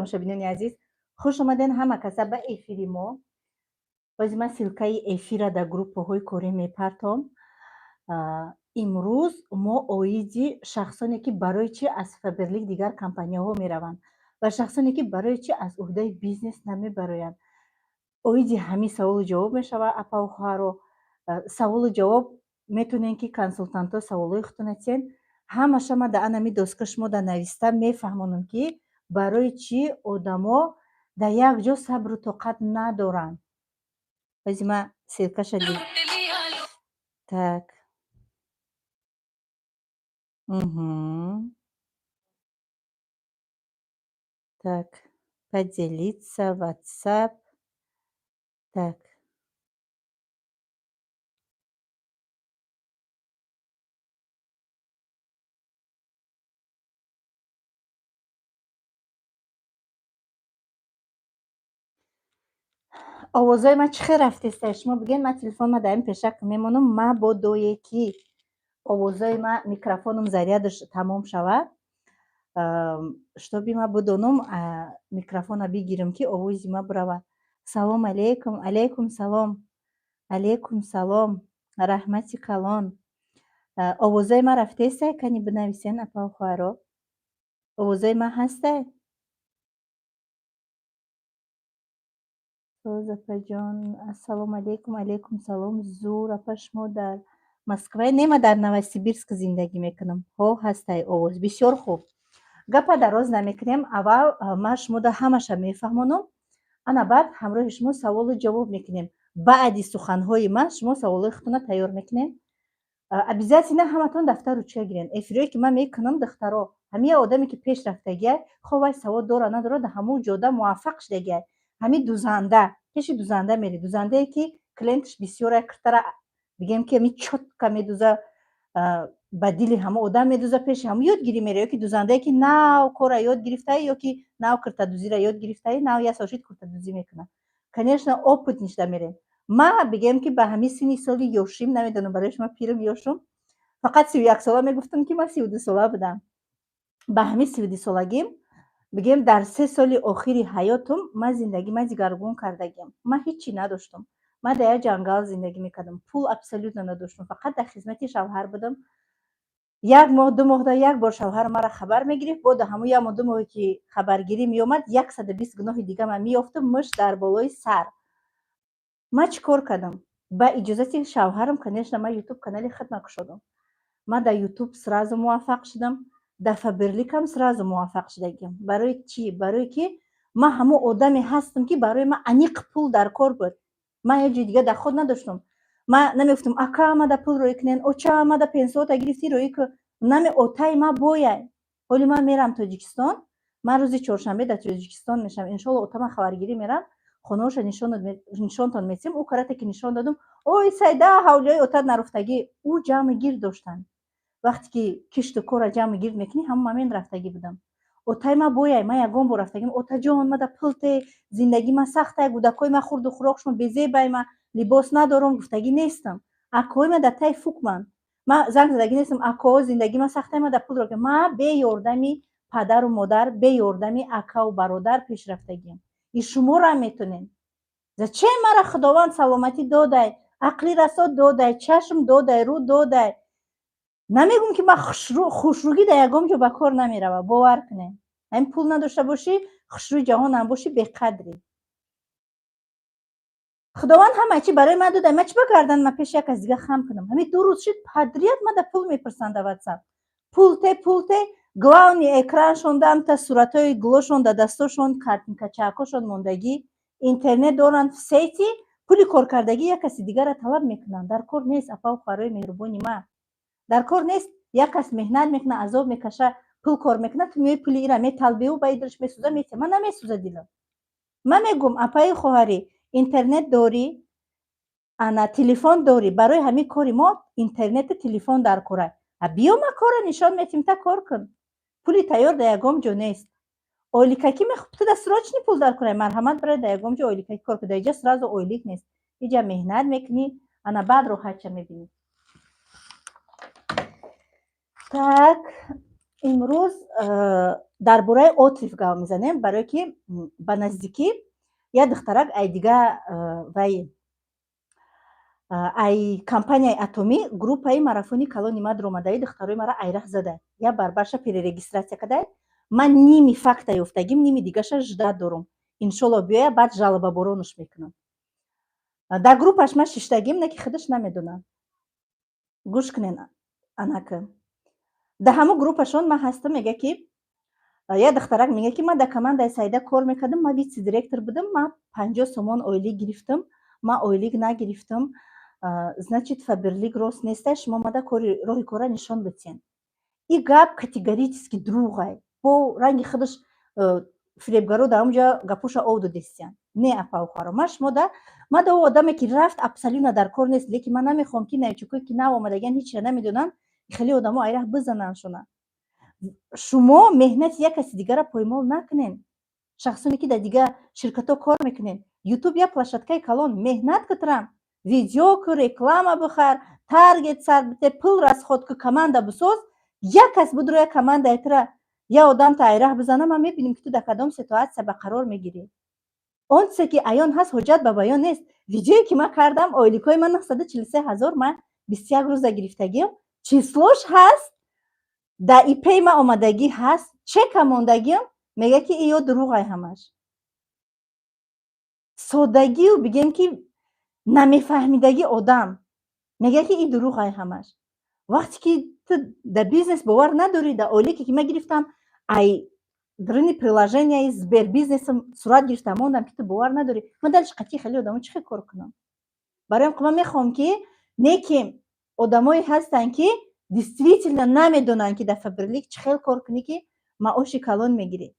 Тамошобинони азиз, хуш омаден ҳама каса ба эфири мо. Бози ман ссылкаи эфира дар группаҳои корӣ мепартом. Имрӯз мо оиди шахсоне, ки барои чӣ аз Фаберлик дигар компанияҳо мераванд ва шахсоне, ки барои чӣ аз уҳдаи бизнес намебароянд, оиди ҳамин саволу ҷавоб мешавад. Апаву хоҳаро, саволу ҷавоб метонем, ки консултантҳо саволҳои худтона тиҳен. Ҳамаша ман дар анами доска шумо дар нависта мефаҳмонам, ки барои чӣ одамо дар як ҷо сабру тоқат надоранд. Бози ман ссылкаша, так. Так, поделиться, WhatsApp. Так. Овозҳои ман чӣ хел рафтеста, шумо бигӯед. Ман телефонма дар ин пешак мемонам, мабодое ки овозҳои ман, микрофонам зарядаш тамом шавад, чтобы ман бидонам, микрофона бигирам, ки овози ман биравад. Салом алейкум, алейкум салом, алейкум салом, раҳмати калон. Овозҳои ман рафтеста? Кани бинависен, апаву хоҳаро, овозҳои ман ҳастай? Соз, апаҷон, ассалому алейкум, алейкум салом. Зур, апа, шумо дар Москвае? Не, ман дар Новосибирск зиндагӣ мекунам. Ҳо, ҳастай овоз, бисёр хуб. Гапа дароз намекунем. Аввал ман шумода ҳамаша мефаҳмонам, ана баъд ҳамроҳи шумо саволу ҷавоб мекунем. Баъди суханҳои ман шумо саволҳои худтона тайёр мекунем. Обязательно ҳаматон дафтар, ручка гирен. Эфирое ки ман мекунам, духтаро, ҳамин як одаме, ки пеш рафтагиай, хо вай савод дора, надора, дар ҳамон ҷода муваффақ шудагиай. Ҳамин дузанда, пеши дузанда мери, дузандае ки клиенташ бисёра, киртара, бигем ки ами чётко медуза, ба дили ҳама одам медуза, пеши ҳама ёдгирӣ мере, ё ки дузандае, ки нав кора ёд гирифтаи, ё ки нав киртадузиро ёд гирифтаи, нав як сол шуд киртадузӣ мекунад, конечно, опытный шуда мерем. Ма бигем, ки ба ҳамин синни соли ёшим, намедонам, барои шумо пирм, ёшум, фақат 31 сола мегуфтам, ки ман 32 сола будам. Ба ҳамин 32 солагим, бигем, дар 3 соли охири ҳаётум ман зиндагӣ ман дигаргун кардагиам. Ман ҳиччи надоштам, ман дар як ҷангал зиндагӣ мекардам, пул абсолютно надоштам, фақат дар хизмати шавҳар будам. Як моҳ, 2 моҳда як бор шавҳар маро хабар мегирифт. Бо дар ҳамун як моҳ, 2 моҳе ки хабаргирӣ меомад, 120 гуноҳи дига ман меёфтам, мушт дар болои сар. Ман чӣ кор кардам? Ба иҷозати шавҳарам, конечно, ман Ютуб канали худма кушодам. Ман дар Ютуб сразу муваффақ шудам, дар Фаберликам сразу муваффақ шудагиам. Барои чӣ? Барое ки ман ҳамон одаме ҳастам, ки барои ман аниқ пул дар кор буд. Ман як ҷои дига доход надоштам. Ман намегуфтам: «Ака, мада пул роӣ кунен, оча, мада пенсиота гирифтӣ, роӣ ку». Наме, отаи ма бояй. Ҳоли ман мерам Тоҷикистон, ман рӯзи чоршанбе дар Тоҷикистон мешавам, иншолло. Отама хабаргирӣ мерам, хонаҳоша нишонтон метиҳам. Ӯ карате ки нишон додум: «Ой, Сайда, ҳавлиҳои отат наруфтагӣ». Ӯ ҷамъи гирд доштанд. Вақте ки кишту корра ҷамъи гирд мекунӣ, ҳамон момент рафтагӣ будам. Отаи ма бояй, ман ягон бор рафтагим: «Отаҷон, мада пул те, зиндагӣ ма сахтай, кӯдакҳои ма хурду хӯрокшон безебай, ма либос надорам», гуфтагӣ нестам. Акои ма дар таи фукманд, ман занг задагӣ нестам: «Акоҳо, зиндагӣ ма сахтай, ма да пул ро». Ма бе ёрдами падару модар, бе ёрдами акаву бародар пеш рафтагиам. И шуморам метонем. Зачем? Мара Худованд саломатӣ додай, ақли расо додай, чашм додай, рӯ додай. Намегӯм, ки ман хушрӯгӣ дар ягон ҷо ба кор намеравад, бовар кунед. Ҳамин пул надошта бошӣ, хушрӯи ҷаҳонам бошӣ, беқадрӣ. Худованд ҳамаи чи барои ман додай, ман чӣ ба гардан ман пеши як кас дига хам кунам? Ҳамин 2 рӯз шуд, подряд мада пул мепурсанд дар Ватсап: «Пул те, пул те». Главный экраншон дамта суратҳои гулошон дар дастошон, картинкачаакошон мондагӣ, интернет доранд, в сети пули коркардагӣ як каси дигарро талаб мекунанд. Дар кор нест, апаву хоҳарои меҳрубони ман, дар кор нест. Як кас меҳнат мекунад, азоб мекаша, пул кор мекунад, ту меои, пули ира металбиву ба и дилаш месӯза, метия. Ман намесӯза дилам. Ман мегӯм: апаи хоҳарӣ, интернет дорӣ, ана телефон дорӣ, барои ҳамин кори мо интернету телефон дар кора. А биё, ма корро нишон метиҳем, та кор кун. Пули тайёр дар ягон ҷо нест. Ойликакӣ ту да срочный пул дар кора, марҳамат, барои дар ягон ҷо ойликакӣ кор кун. Дар иҷа сразу ойлик нест, иҷа меҳнат мекунӣ, ана баъд роҳатша мебинӣ. Так. Имрӯз дар бораи отрыв гап мезанем, барое ки ба наздикӣ як духтарак ай дига вай, ай компанияи Атомӣ, группаи марафони калони ма дуромадаи, духтарои мара айраҳ зада, як барбарша перерегистрация кадай. Ман ними факта ёфтагим, ними дигаша ждать дорум. Иншолло, биёя, баъд жалобаборонаш мекунам. Дар группаш ман шиштагим, не ки худаш намедонам. Гӯш кунен, анака дар ҳамун группашон ман ҳастам. Мега, ки як духтарак мега, ки ман дар командаи Саида кор мекардам, ман вице директор будам, ман 50 сомон ойлик гирифтам, ман ойлик нагирифтам, значит, Фаберлик рост нестай, шумо омада кори роҳи кора нишон битен. И гап категорически дурӯғай, бо ранги худаш фиребгаро дар онҷа гапоша ов додестиян. Не, апа, ман шумо да, ман да одаме ки рафт, абсолютно дар кор нест, лекин ман намехоҳам, ки новичокое ки нав омадагиан, ҳечра намедонанд, хеле одамо айраҳ бизанандшона. Шумо меҳнати як каси дигара поймол накунен. Шахсоне ки дар дигар ширкатҳо кор мекунен, Ютуб як площадкаи калон, меҳнат кутрам, видео ку, реклама бихар, таргет сар бите, пул расход ку, команда бисоз. Як кас будро, як командаи тура як одамта айраҳ бизана, ман мебинем, ки ту дар кадом ситуация ба қарор мегирӣ. Он чизе ки аён ҳаст, ҳоҷат ба баён нест. Видеое ки ман кардам, ойликҳои ман 943 ҳазор, ман 21 рӯза гирифтагиам, числош ҳаст, дар ипи ман омадагӣ ҳаст, чека мондагиам. Мега, ки иё дурӯғай ҳамаш. Содагию бигем, ки намефаҳмидагӣ одам мега, ки и дурӯғай ҳамаш. Вақте ки ту дар бизнес бовар надорӣ, дар ойлике ки ман гирифтам, ай даруни приложенияи Сбербизнесам сурат гирифтам, мондам, ки ту бовар надорӣ, ман дальше қатъи хеле одамо чӣ хел кор кунам? Барои ман мехоҳам, ки не, ки одамое ҳастанд, ки действительно намедонанд, ки дар Фаберлик чӣ хел кор кунӣ, ки маоши калон мегирӣ.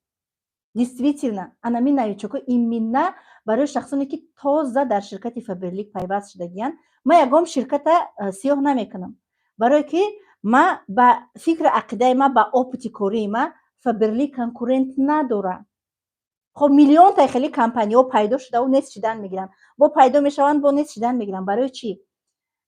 Действительно, анами новичоко, именно барои шахсоне ки тоза дар ширкати Фаберлик пайваст шудагиянд. Ман ягон ширката сиёҳ намекунам, барое ки ма ба фикри ақидаи ма, ба опыти кории ма, Фаберлик конкурент надорад. Хоб, миллионтай хеле компаниҳо пайдо шудаву нест шидан мегиранд, бо пайдо мешаванд, бо нест шидан мегиранд. Барои чӣ?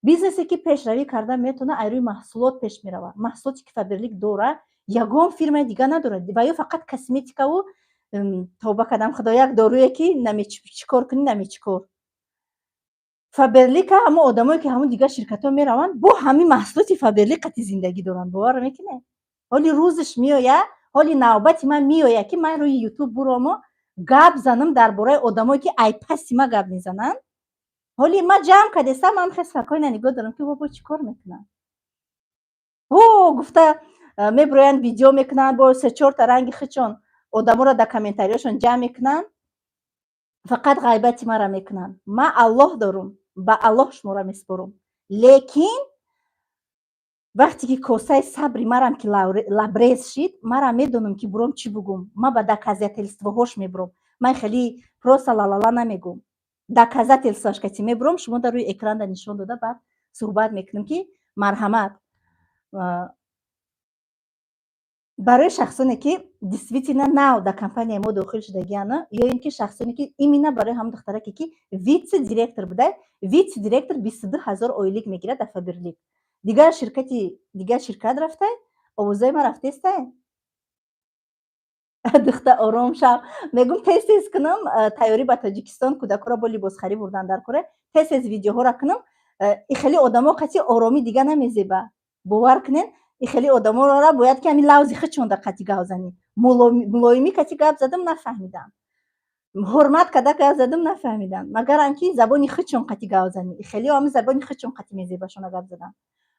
Бизнесе ки пешравӣ карда метавонад, ай рӯи маҳсулот пеш меравад. Маҳсулоте ки Фаберлик дорад, ягон фирмаи дига надорад ва ё фақат косметикаву, тавба кардам худо, як доруе ки чӣ кор кунӣ, намечӣ кор. Фаберлика, ҳамон одамое ки ҳамон дигар ширкатҳо мераванд, бо ҳамин маҳсулоти Фаберлик қати зиндагӣ доранд. Бовар мекунед? Ҳоли рӯзаш меояд, ҳоли навбати ман меояд, ки ман рӯи Ютуб буромо, гап занам дар бораи одамое ки ай паси ма гап мезананд. Ҳоли ман ҷамъ кардестам, ман хел спокойно нигоҳ дорам, ки бобо чӣ кор мекунанд. О гуфта мебироянд, видео мекунанд, бо се чорта ранги хичон одаморо дар комментариёшон ҷамъ мекунанд, фақат ғайбати маро мекунанд. Ман Аллоҳ дорум, ба Аллоҳ шуморо месупорам, лекин вақте ки косаи сабри марам ки лабрез шид, марам медонам, ки буром чӣ бугум. Ман ба доказательствоҳош мебуром. Ман хеле просто лалала намегум, доказательствоаш кати мебуром, шумо дар рӯи экранда нишон дода, баъд суҳбат мекунем, ки марҳамат. Барои шахсоне ки действительно нав дар компанияи мо дохил шудагиана, ё ин ки шахсоне ки именно барои ҳамон духтараке ки вице директор буда, вице директор 22 ҳазор ойлик мегирад дар Фаберлик, дигар ширкати, дигар ширкат рафтай. Овозои ман рафтестай? Духта, ором шав. Мегум, тез тез кунам тайёрӣ ба Тоҷикистон, кӯдакҳоро бо либосхарӣ бурдан дар кора, тез тез видеоҳоро кунам. И хеле одамо қати оромӣ дига намезеба. Бовар кунен, и хеле одаморо бояд ки ҳамин лавзи хичонда қати гап занӣ. Мулоимӣ кати гап задам, нафаҳмидам, ҳурмат карда гап задам, нафаҳмидам, магарам ки забони хичон қати гап занӣ. Хеле ҳамин забони хичон қати мезебашона гап задан.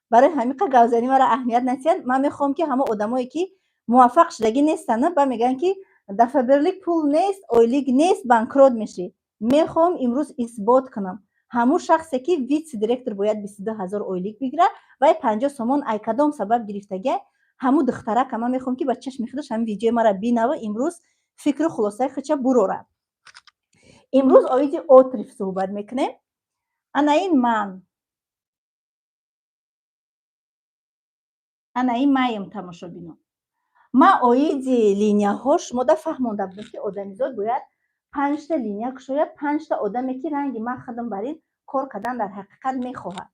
Барои ҳамин қа гапзанӣ маро аҳамият натиҳанд. Ман мехоҳам, ки ҳамон одамое ки муваффақ шудагӣ нестанд, ба мегӯянд, ки дар Фаберлик пул нест, ойлик нест, банкрот мешӣ. Мехоҳам имрӯз исбот кунам: ҳамун шахсе ки вице директор бояд 22 ҳазор ойлик бигирад, вай 50 сомон ай кадом сабаб гирифтагия? Ҳамун духтарака ман мехоҳам, ки ба чашми худаш ҳамин видеои маро бинава, имрӯз фикру хулосаи худша бурорад. Имрӯз оиди отрыв суҳбат мекунем. Ана ин ман, ана ин маем, тамошобинон. Ман оиди линияҳо шумода фаҳмонда будам, ки одамизод бояд панҷта линия кушояд, панҷта одаме ки ранги ман худам бар ин кор кардан дар ҳақиқат мехоҳад.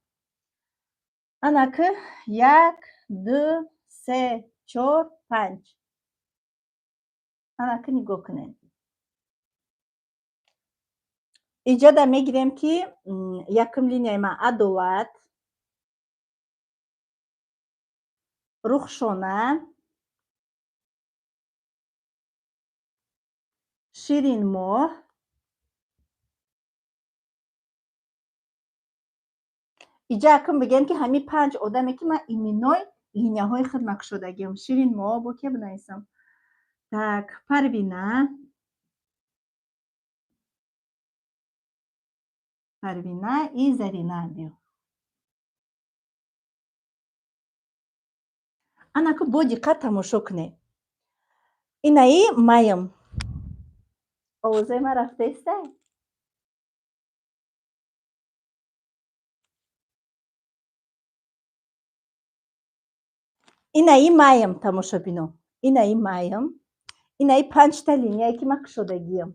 Анаки як, ду, се, чор. Панҷ. Анаки нигоҳ кунед. Иҷода мегирем, ки якум линияи ман Адолат, Рухшона, Ширинмоҳ, иҷа акм бигем, ки ҳамин панҷ одаме, ки ман именной линияҳои худ накушодагиам. Ширинмоҳ бо ке бинависам? Так, Парвина, Парвина и Зарина. Биё, анаку бо диққат тамошо кунед. Инаи маям. Овозаи ман рафтаистай? Инаи маям, тамошобино, инаи маям, инаи панҷта линияе, ки ман кушодагиам.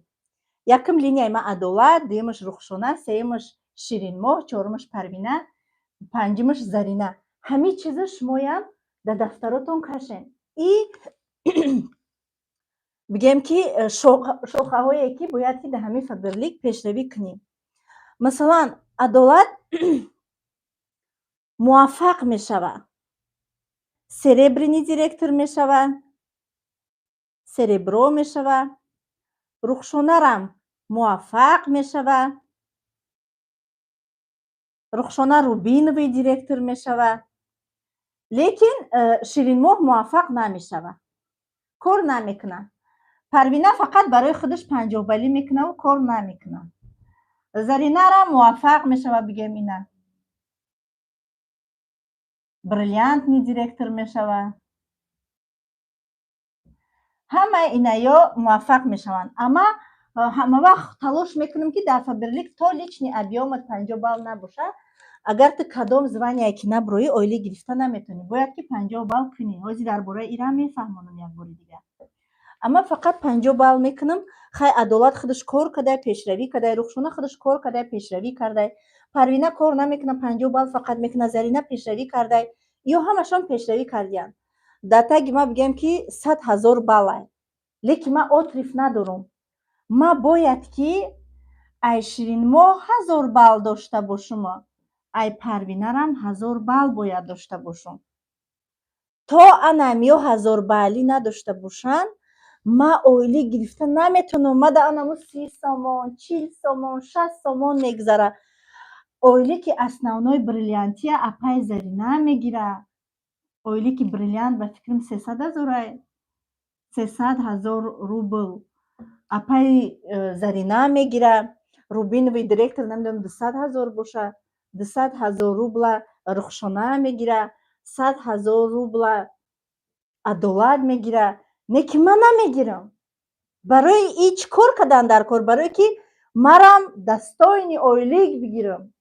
Якум линияи ман Адолат, дуюмаш Рухшона, сеюмаш Ширинмоҳ, чорумаш Парвина, панҷумаш Зарина. Ҳамин чиза шумоям дар дафтаротон кашен. И бигем, ки шохаҳое, ки бояд ки дар ҳамин Фаберлик пешравӣ кунем. Масалан, Адолат муваффақ мешавад, серебряный директор мешавад, серебро мешавад. Рухшонарам муваффақ мешавад, Рухшона рубиновый директор мешавад, лекин Ширинмоҳ муваффақ намешавад, кор намекунад. Парвина фақат барои худаш 50 баллӣ мекунаву кор намекунад. Заринарам муваффақ мешавад, бигем, ина бриллиантный директор мешавад. Ҳамаи инаё муваффақ мешаванд, амма ҳама вақт талош мекунем, ки дар Фаберлик то личный объём ат 50 балл набошад, агар ту кадом звание ки наброӣ, ойлӣ гирифта наметавонӣ. Бояд ки 50 балл кунӣ. Ҳозир дар бораи ирам мефаҳмонам як бори дигар. Амма фақат 50 балл мекунам. Хай, Адолат худаш кор кардай, пешравӣ кардай, Рухшона худаш кор кардай, пешравӣ кардай, Парвина кор намекунад, 50 балл фақат мекунад, Зарина пешравӣ кардай. Ё ҳамашон пешравӣ кардиянд. Дар таги ма бигӯем, ки 100 000 баллай, лекин ман отрыв надорам. Ма бояд ки ай Ширинмоҳ 1000 балл дошта бошумо, ай Парвинарам 1000 балл бояд дошта бошум. То анам ё 1000 баллӣ надошта бошанд, ма ойлӣ гирифта наметавонам. Ма да анаму 30 сомон, 40 сомон, 60 сомон мегузара. Ойлӣ ки основной бриллиантия апай Зарина мегира. Ойлӣ ки бриллиант, ба фикрам, 300 ҳазорай, 300 000 рубл апаи Зарина мегира. Рубиновый директор, намедонам, 200 000 боша, 200 000 рубла Рухшона мегира, 100 000 рубла Адолат мегира, не ки ман намегирам. Барои и чӣ кор кардан дар кор? Барое ки марам достойный ойлик бигирам,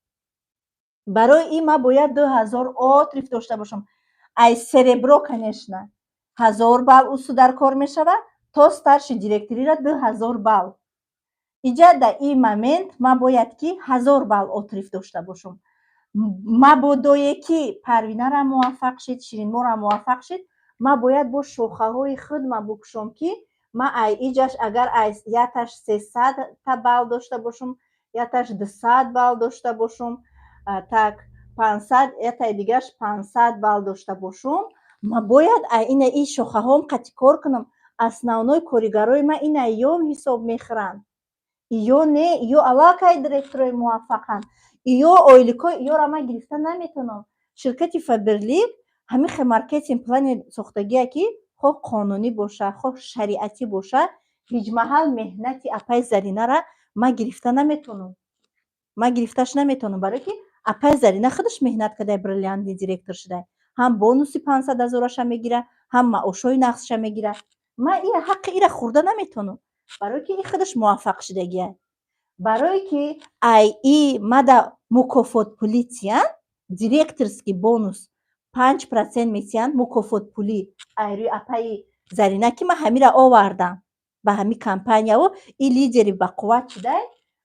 барои ин ман бояд 2000 отрыв дошта бошам. Ай серебро, конечно, 1000 балл усу дар кор мешавад, то старший директорира 2000 балл. Иҷа дар ин момент ман бояд ки 1000 балл отрыв дошта бошам. Мабодое ки Парвинарам муваффақ шид, Ширинмоҳрам муваффақ шид, ман бояд бо шохаҳои худма букушом, ки ман ай иҷаш агар ай яташ 300-та балл дошта бошум, яташ 200 балл дошта бошум, так 500, ятаи дигараш 500 балл дошта бошум, ман бояд ай ина ин шохаҳом қати кор кунам. Основной коригарои ман ина ё ҳисоб мехӯранд, ё не, ё аллакай директорои муваффақанд, ё ойликҳои ёро ман гирифта наметавонам. Ширкати Фаберлик ҳамин хел маркетинг плани сохтагие, ки хоҳ қонунӣ боша, хоҳ шариатӣ боша, ҳеҷ маҳал меҳнати апаи Заринара ман гирифта наметавонам. Ман гирифташ наметавонам, барое ки апаи Зарина худаш меҳнат кардай, бриллиантный директор шудай, ҳам бонуси 500 ҳазораша мегира, ҳам маошҳои нақсша мегира. Ман ира ҳаққи ира хӯрда наметавонам, барое ки и худаш муваффақ шудагия. Барое ки ай и мада мукофотпулӣ тиянд, директорский бонус 5% метиҳанд, мукофотпулӣ ай рӯи апаи Зарина, ки ман ҳамира овардам ба ҳамин компанияо, и лидери бақувват шудай,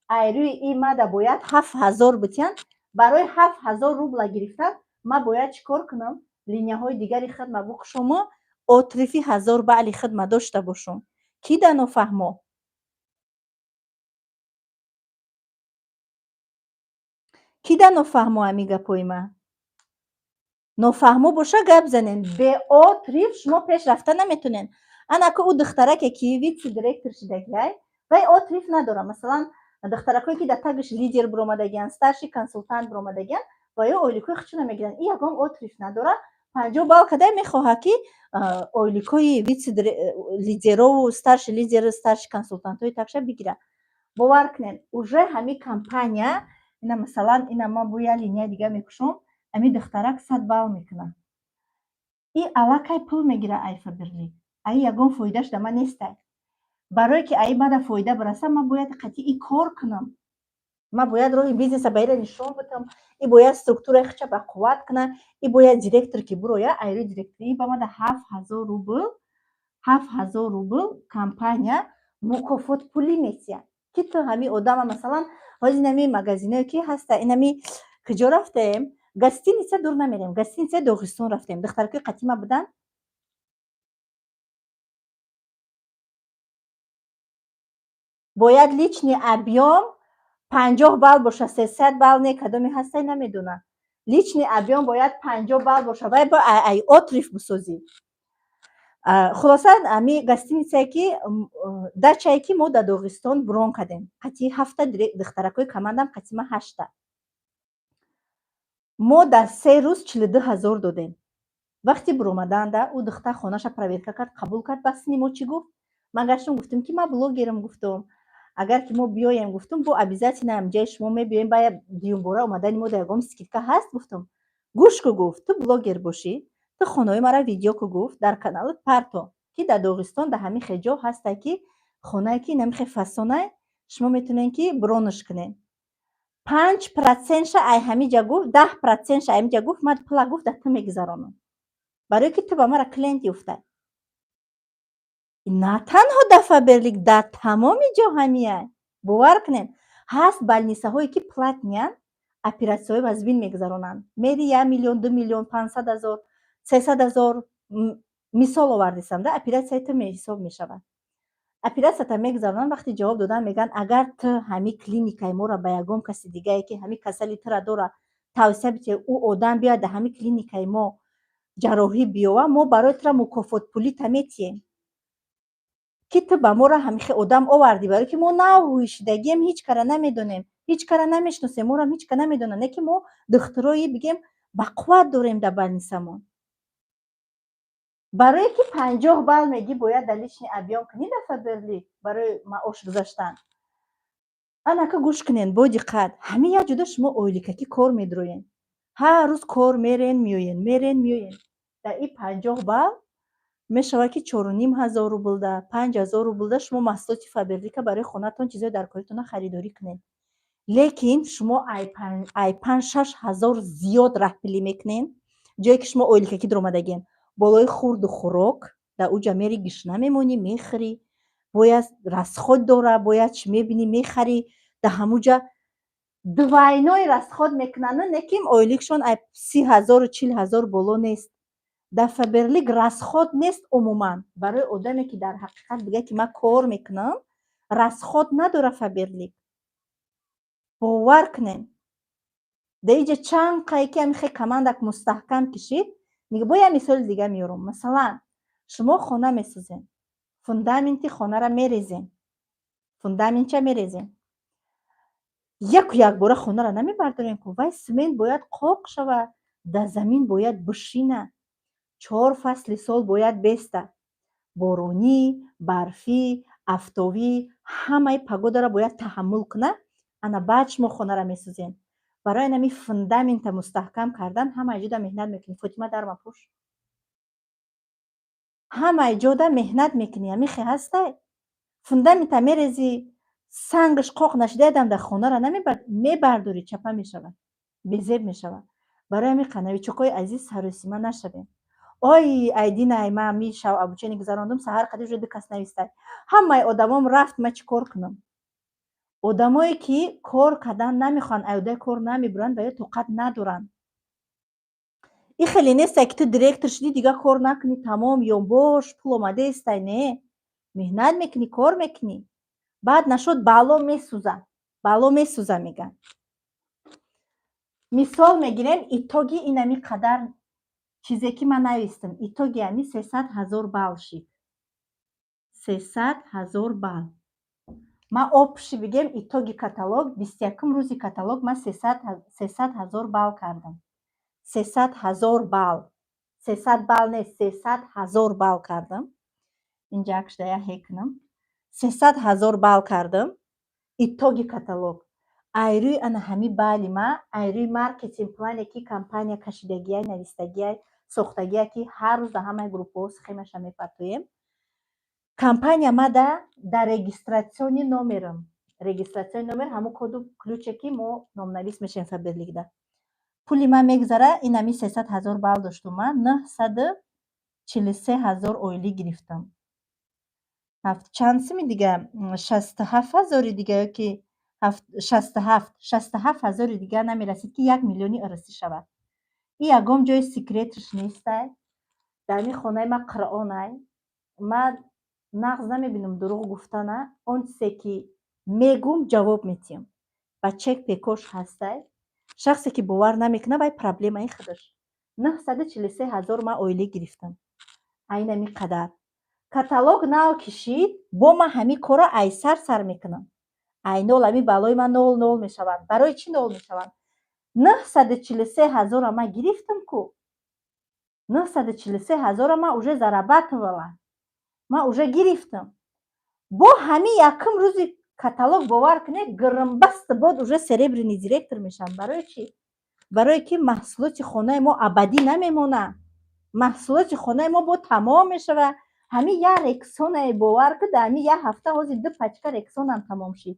ай рӯи и мада бояд 7000 битиҳанд. Барои 7000 рубла гирифтан ман бояд чӣ кор кунам? Линияҳои дигари хидма букушому. Отрыв и 1000 балли хидма дошта бошум. Ки да нофаҳмо? Ки да нофаҳмо ҳами гапҳои ман? Нофаҳмо боша, гап занен. Бе отрыв шумо пеш рафта наметонен. Анака ӯ духтараке, ки вице директор шидагиай, вай отрыв надора. Масалан, духтаракое, ки дар тагиш лидер биромадагиянд, старший консультант биромадагиянд, ва ё ойликҳои худшона мегиранд. И ягон отрыв надора. 50 балл кадай, мехоҳад, ки ойликҳои вице лидерову старший лидеру старший консультантҳои тагша бигирад. Бовар кунед, уже ҳами компания ина, масалан, ина ман бо як линияи дига мекушом, ҳами духтарак 100 балл мекунад. И аллакай пул мегирад ай Фаберлик. Аи ягон фоидааш да ман нестай. Барое ки аи мада фоида бираса, ман бояд қатъи кор кунам. Ман бояд роҳи бизнеса ба ира нишон бидам, и бояд структураи худша ба қувват кунад, и бояд директор ки бирояд, айрӯи директорӣ ба мада 7000 рубл, 7000 рубл компания мукофот пулӣ метиҳад, ки ту ҳами одама. Масалан, ҳозир инами магазиное, ки ҳаста, инами куҷо рафтаем, гостиница, дур намерем, гостиницаи Доғистон рафтем, духтаракои қатима буданд. Бояд личный объём 50 балл боша, 300 балл не. Кадоме ҳастай, намедонам. Личный объём бояд 50 балл боша, вай бо ай отрыв бисозӣ. Хулоса, ами гостиницае, ки дачае, ки мо дар Доғистон бронь кардем, қатъи ҳафта духтаракҳои командам, қатъи ма ҳашта, мо дар 3 рӯз 42 000 додем. Вақти биромаданда ӯ духтар хонаша проверка кард, қабул кард. Ба сини мо чӣ гуфт? Ман гаштум, гуфтум, ки ман блогерам, гуфтум, агар ки мо биёем, гуфтум, бо обязательно ҷаи шумо мебиёем, ба дуюмбора омадани мо дар ягон скидка ҳаст, гуфтум. Гӯш ку, гуфт, ту блогер бошӣ, ту хонаҳои маро видео ку, гуфт, дар каналат парто, ки дар Доғистон дар ҳамин хел ҷо ҳастай, ки хонае, ки инамихе фасонай, шумо метавонед, ки бронш кунед. 5 процентша ай ҳамиҷа, гуфт, 10 процентша ай ҳамиҷа, гуфт, ман пула, гуфт, дар ту мегузаронам, барое ки ту ба мара клиент ёфтай. На танҳо дар Фаберлик, дар тамоми ҷо ҳамияй. Бовар кунед, ҳаст больницаҳое, ки платныянд, оператсияҳои вазбин мегузаронанд. Мери, 1 миллион, 2 миллион, 500 000, 300 000, мисол овардисам да, оператсияи ту ҳисоб мешавад. Оператсията мегузаронанд, вақти ҷавоб додан мегӯянд: агар ту ҳами клиникаи моро ба ягон каси дигае, ки ҳами касали тура дора, тавсия бидиҳӣ, ӯ одам биёяд, дар ҳами клиникаи мо ҷарроҳӣ биёва, мо барои тура мукофотпулита метиҳем, ки ту ба моро ҳамихе одам овардӣ, барое ки мо нав ҳушидагием, ҳеҷ кара намедонем, ҳеҷ кара намешиносем, морам ҳеҷ ка намедонад, не ки мо духтурои, бигем, бақувват дорем дар больницамон. Барое ки 50 балл мегӣ, бояд дар личный объём кунӣ дар Фаберлик барои маош гузаштан. Анака, гӯш кунед бо диққат. Ҳамин як ҷуда шумо ойликакӣ кор медроен, ҳар рӯз кор мерен, меоен, мерен, меоен. Дар ин 50 балл мешавад, ки 4500 рублда, 5000 рублда шумо маҳсулоти Фаберлика барои хонатон, чизҳои дар коритона харидорӣ кунед. Лекин шумо ай 5-6 ҳазор зиёд раҳпилӣ мекунед, ҷое ки шумо ойликакӣ дуромадагиен, болои хурду хӯрок. Дар уҷа мери, гишна мемонӣ, мехӯрӣ, бояд расход дора, бояд чӣ мебинӣ, мехарӣ. Дар ҳамуҷа двойной расход мекунанд, не ки ойликшон ай 30 000-у 40 000 боло нест. Дар Фаберлик расход нест умуман. Барои одаме, ки дар ҳақиқат бигӯяд, ки ман кор мекунам, расход надора Фаберлик. Бовар кунед, дар иҷа чанд қае ки ҳамихе командак мустаҳкам кишид. Бо як мисоли дига меёрам. Масалан, шумо хона месозед, фундаменти хонаро мерезем, фундаментча мерезем, яку якбора хонаро намебардорем ку. Вай смент бояд қоқ шавад, дар замин бояд бишина, чор фасли сол бояд беста, боронӣ, барфӣ, афтовӣ, ҳамаи погодаро бояд таҳаммул кунад. Ана баъд шумо хонаро месозед. Барои анами фундамента мустаҳкам кардан ҳамаи ҷода меҳнат мекунӣ. Фотима, дарма пӯш. Ҳамаи ҷода меҳнат мекунӣ. Амихе ҳастай, фундамента мерезӣ, сангаш қоқ нашидаядам, дар хонаро мебардорӣ, чапа мешавад, безеб мешавад. Барои ҳамин, новичокҳои азиз, саросима нашавем. Ой, айдинай, ман ми шав обучение гузарондум, саҳар қади уже ду кас навистай, ҳамаи одамом рафт, ман чӣ кор кунам? Одамое, ки кор кардан намехоҳанд, аёдаи кор намебуранд ва ё тоқат надоранд. И хеле нестай, ки ту директор шудӣ, дигар кор накунӣ, тамом, ё бош, пул омадаестай. Не, меҳнат мекунӣ, кор мекунӣ. Баъд нашуд, бало месӯза, бало месӯза, мегӯянд. Мисол мегирем, итоги инами қадар чизе, ки ман навистам, итоги ами 300 000 балл шид. 300 000 балл. Ман общий бигем, итоги каталог, 21-ум рӯзи каталог ман 300 000 балл кардам. 300 000 балл, 300 балл не, 300 000 балл кардам. Инҷа акшда я ҳекунам. 300 000 балл кардам итоги каталог. Айрӯи ана ҳами балли ма, айрӯи маркетинг плане, ки компания кашидагиай, навистагиай, сохтагиай, ки ҳар рӯз дар ҳамаи группаҳо схемаша мепартоем. Компания мада дар регистрационный номерам, регистрационный номер ҳамун коду ключе, ки мо номнавис мешавем Фаберликда, пули ман мегузара. Инами 300 000 балл доштум, ман 943 000 ойлӣ гирифтам. Чанд сими дига? 67 ҳазори дига ёки 67, 67 ҳазори дига намерасид, ки 1 миллиони ырысӣ шавад. И ягон ҷои секретш нестай. Дар ин хонаи ман Қуръонай. Ман нағз намебинам дурӯғ гуфтана. Он чизе, ки мегум, ҷавоб метиҳам. Ба чек пекош ҳастай. Шахсе, ки бовар намекунад, вай проблемаи худаш. 943 000 ман ойлӣ гирифтам. Айнами қадар каталог нав кишид, бо ман ҳамин корро айсар сар мекунам, ай нол. Ҳамин баллои ман нол нол мешаванд. Барои чӣ нол мешаванд? 943 ҳазора ман гирифтам ку, 943 ҳазора ман уже зарабатывала, ман уже гирифтам. Бо ҳамин якум рӯзи каталог, бовар кунед, гирмбаст бод, уже серебряный директор мешавам. Барои чӣ? Барое ки маҳсулоти хонаи мо абадӣ намемонад. Маҳсулоти хонаи мо бо тамом мешавад. Ҳамин як рексонае, бовар ку, дар ҳамин як ҳафта ҳозир ду пачка рексонам тамом шид.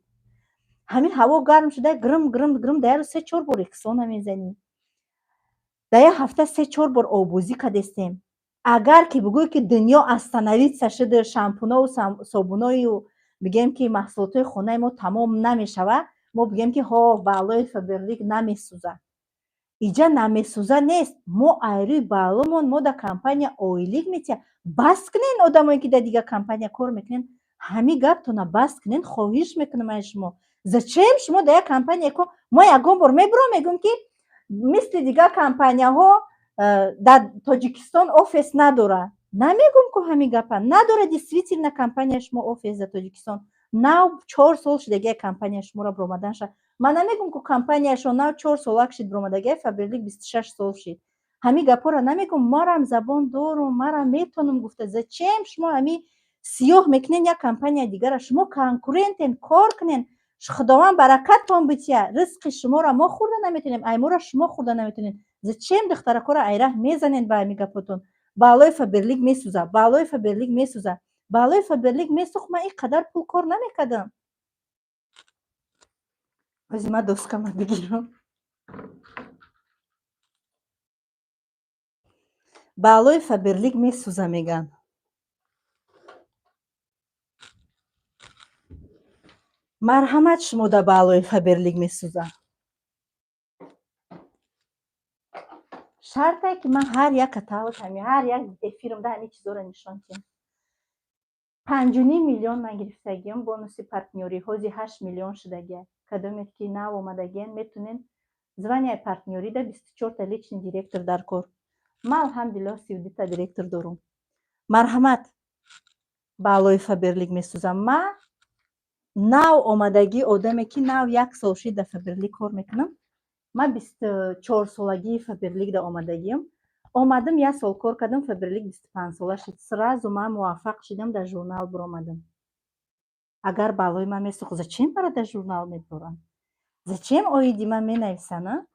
Ҳамин ҳаво гарм шуда, грм грм грм, дар як рӯз се чор бор рексона мезанӣ, дар як ҳафта се чор бор обозӣ кардестем. Агар ки бигӯӣ, ки дунё остановиться шуда, шампунову собуною, бигем, ки маҳсулотҳои хонаи мо тамом намешавад, мо бигем, ки ҳо, баллои Фаберлик намесӯзад. Иҷа намесӯза нест. Мо айрӯи балломон мо дар компания ойлик метиҳад. Бас кунен, одамое, ки дар дигар компания кор мекунен, ҳамин гаптона бас кунен, хоҳиш мекунам ай шумо. Зачем шумо дар як компания ко? Мо ягон бор мебурам, мегӯм, ки мисли дигар компанияҳо дар Тоҷикистон офис надорад? Намегӯм ку ҳамин гапа. Надорад действительно компания шумо офис дар Тоҷикистон. Нав 4 сол шудагия компания шуморо биромаданша. Ман намегӯм ку компанияшон нав 4 солак шид биромадагия, Фаберлик 26 сол шид. Ҳамин гапҳоро намегӯм. Марам забон дорум, марам метавонам гуфта. Зачем шумо ҳамин сиёҳ мекунен як компания дигара? Шумо конкурентен, кор кунен, Худованд баракаттон бития. Ризқи шуморо мо хӯрда наметавонем, айморо шумо хӯрда наметавонед. Зачем духтаракҳоро айраҳ мезанед ба ҳамин гапотон? Баллои Фаберлик месӯза, баллои Фаберлик месӯза. Баллои Фаберлик месӯхт, ман ин қадар пул кор намекардам. Ози ман доскама бигирам. Баллои Фаберлик месӯза, мегӯянд. Марҳамат, шумо дар баллои Фаберлик месӯза. Шарте, ки ман ҳар як каталог, ҳами ҳар як эфирмда ҳамин чизоро нишон диҳам. 5,5 миллион ман гирифтагиам бонуси партнёрӣ, ҳози 8 миллион шудагия. Кадомед, ки нав омадагиен, метунен званияи партнёрида 24та личный директор дар кор. Ман, алҳамдулиллоҳ, 32та директор дорум. Марҳамат, баллои Фаберлик месӯзам. Ман нав омадагӣ одаме, ки нав як сол шид дар Фаберлик кор мекунам. Ман 24-солагии Фаберликда омадагиам. Омадам, як сол кор кардам, Фаберлик 25-сола шид. Сразу ман муваффақ шидам, дар журнал биромадам. Агар баллои ман месӯхт, зачем маро дар журнал мебуранд? Зачем оиди ман менависанд?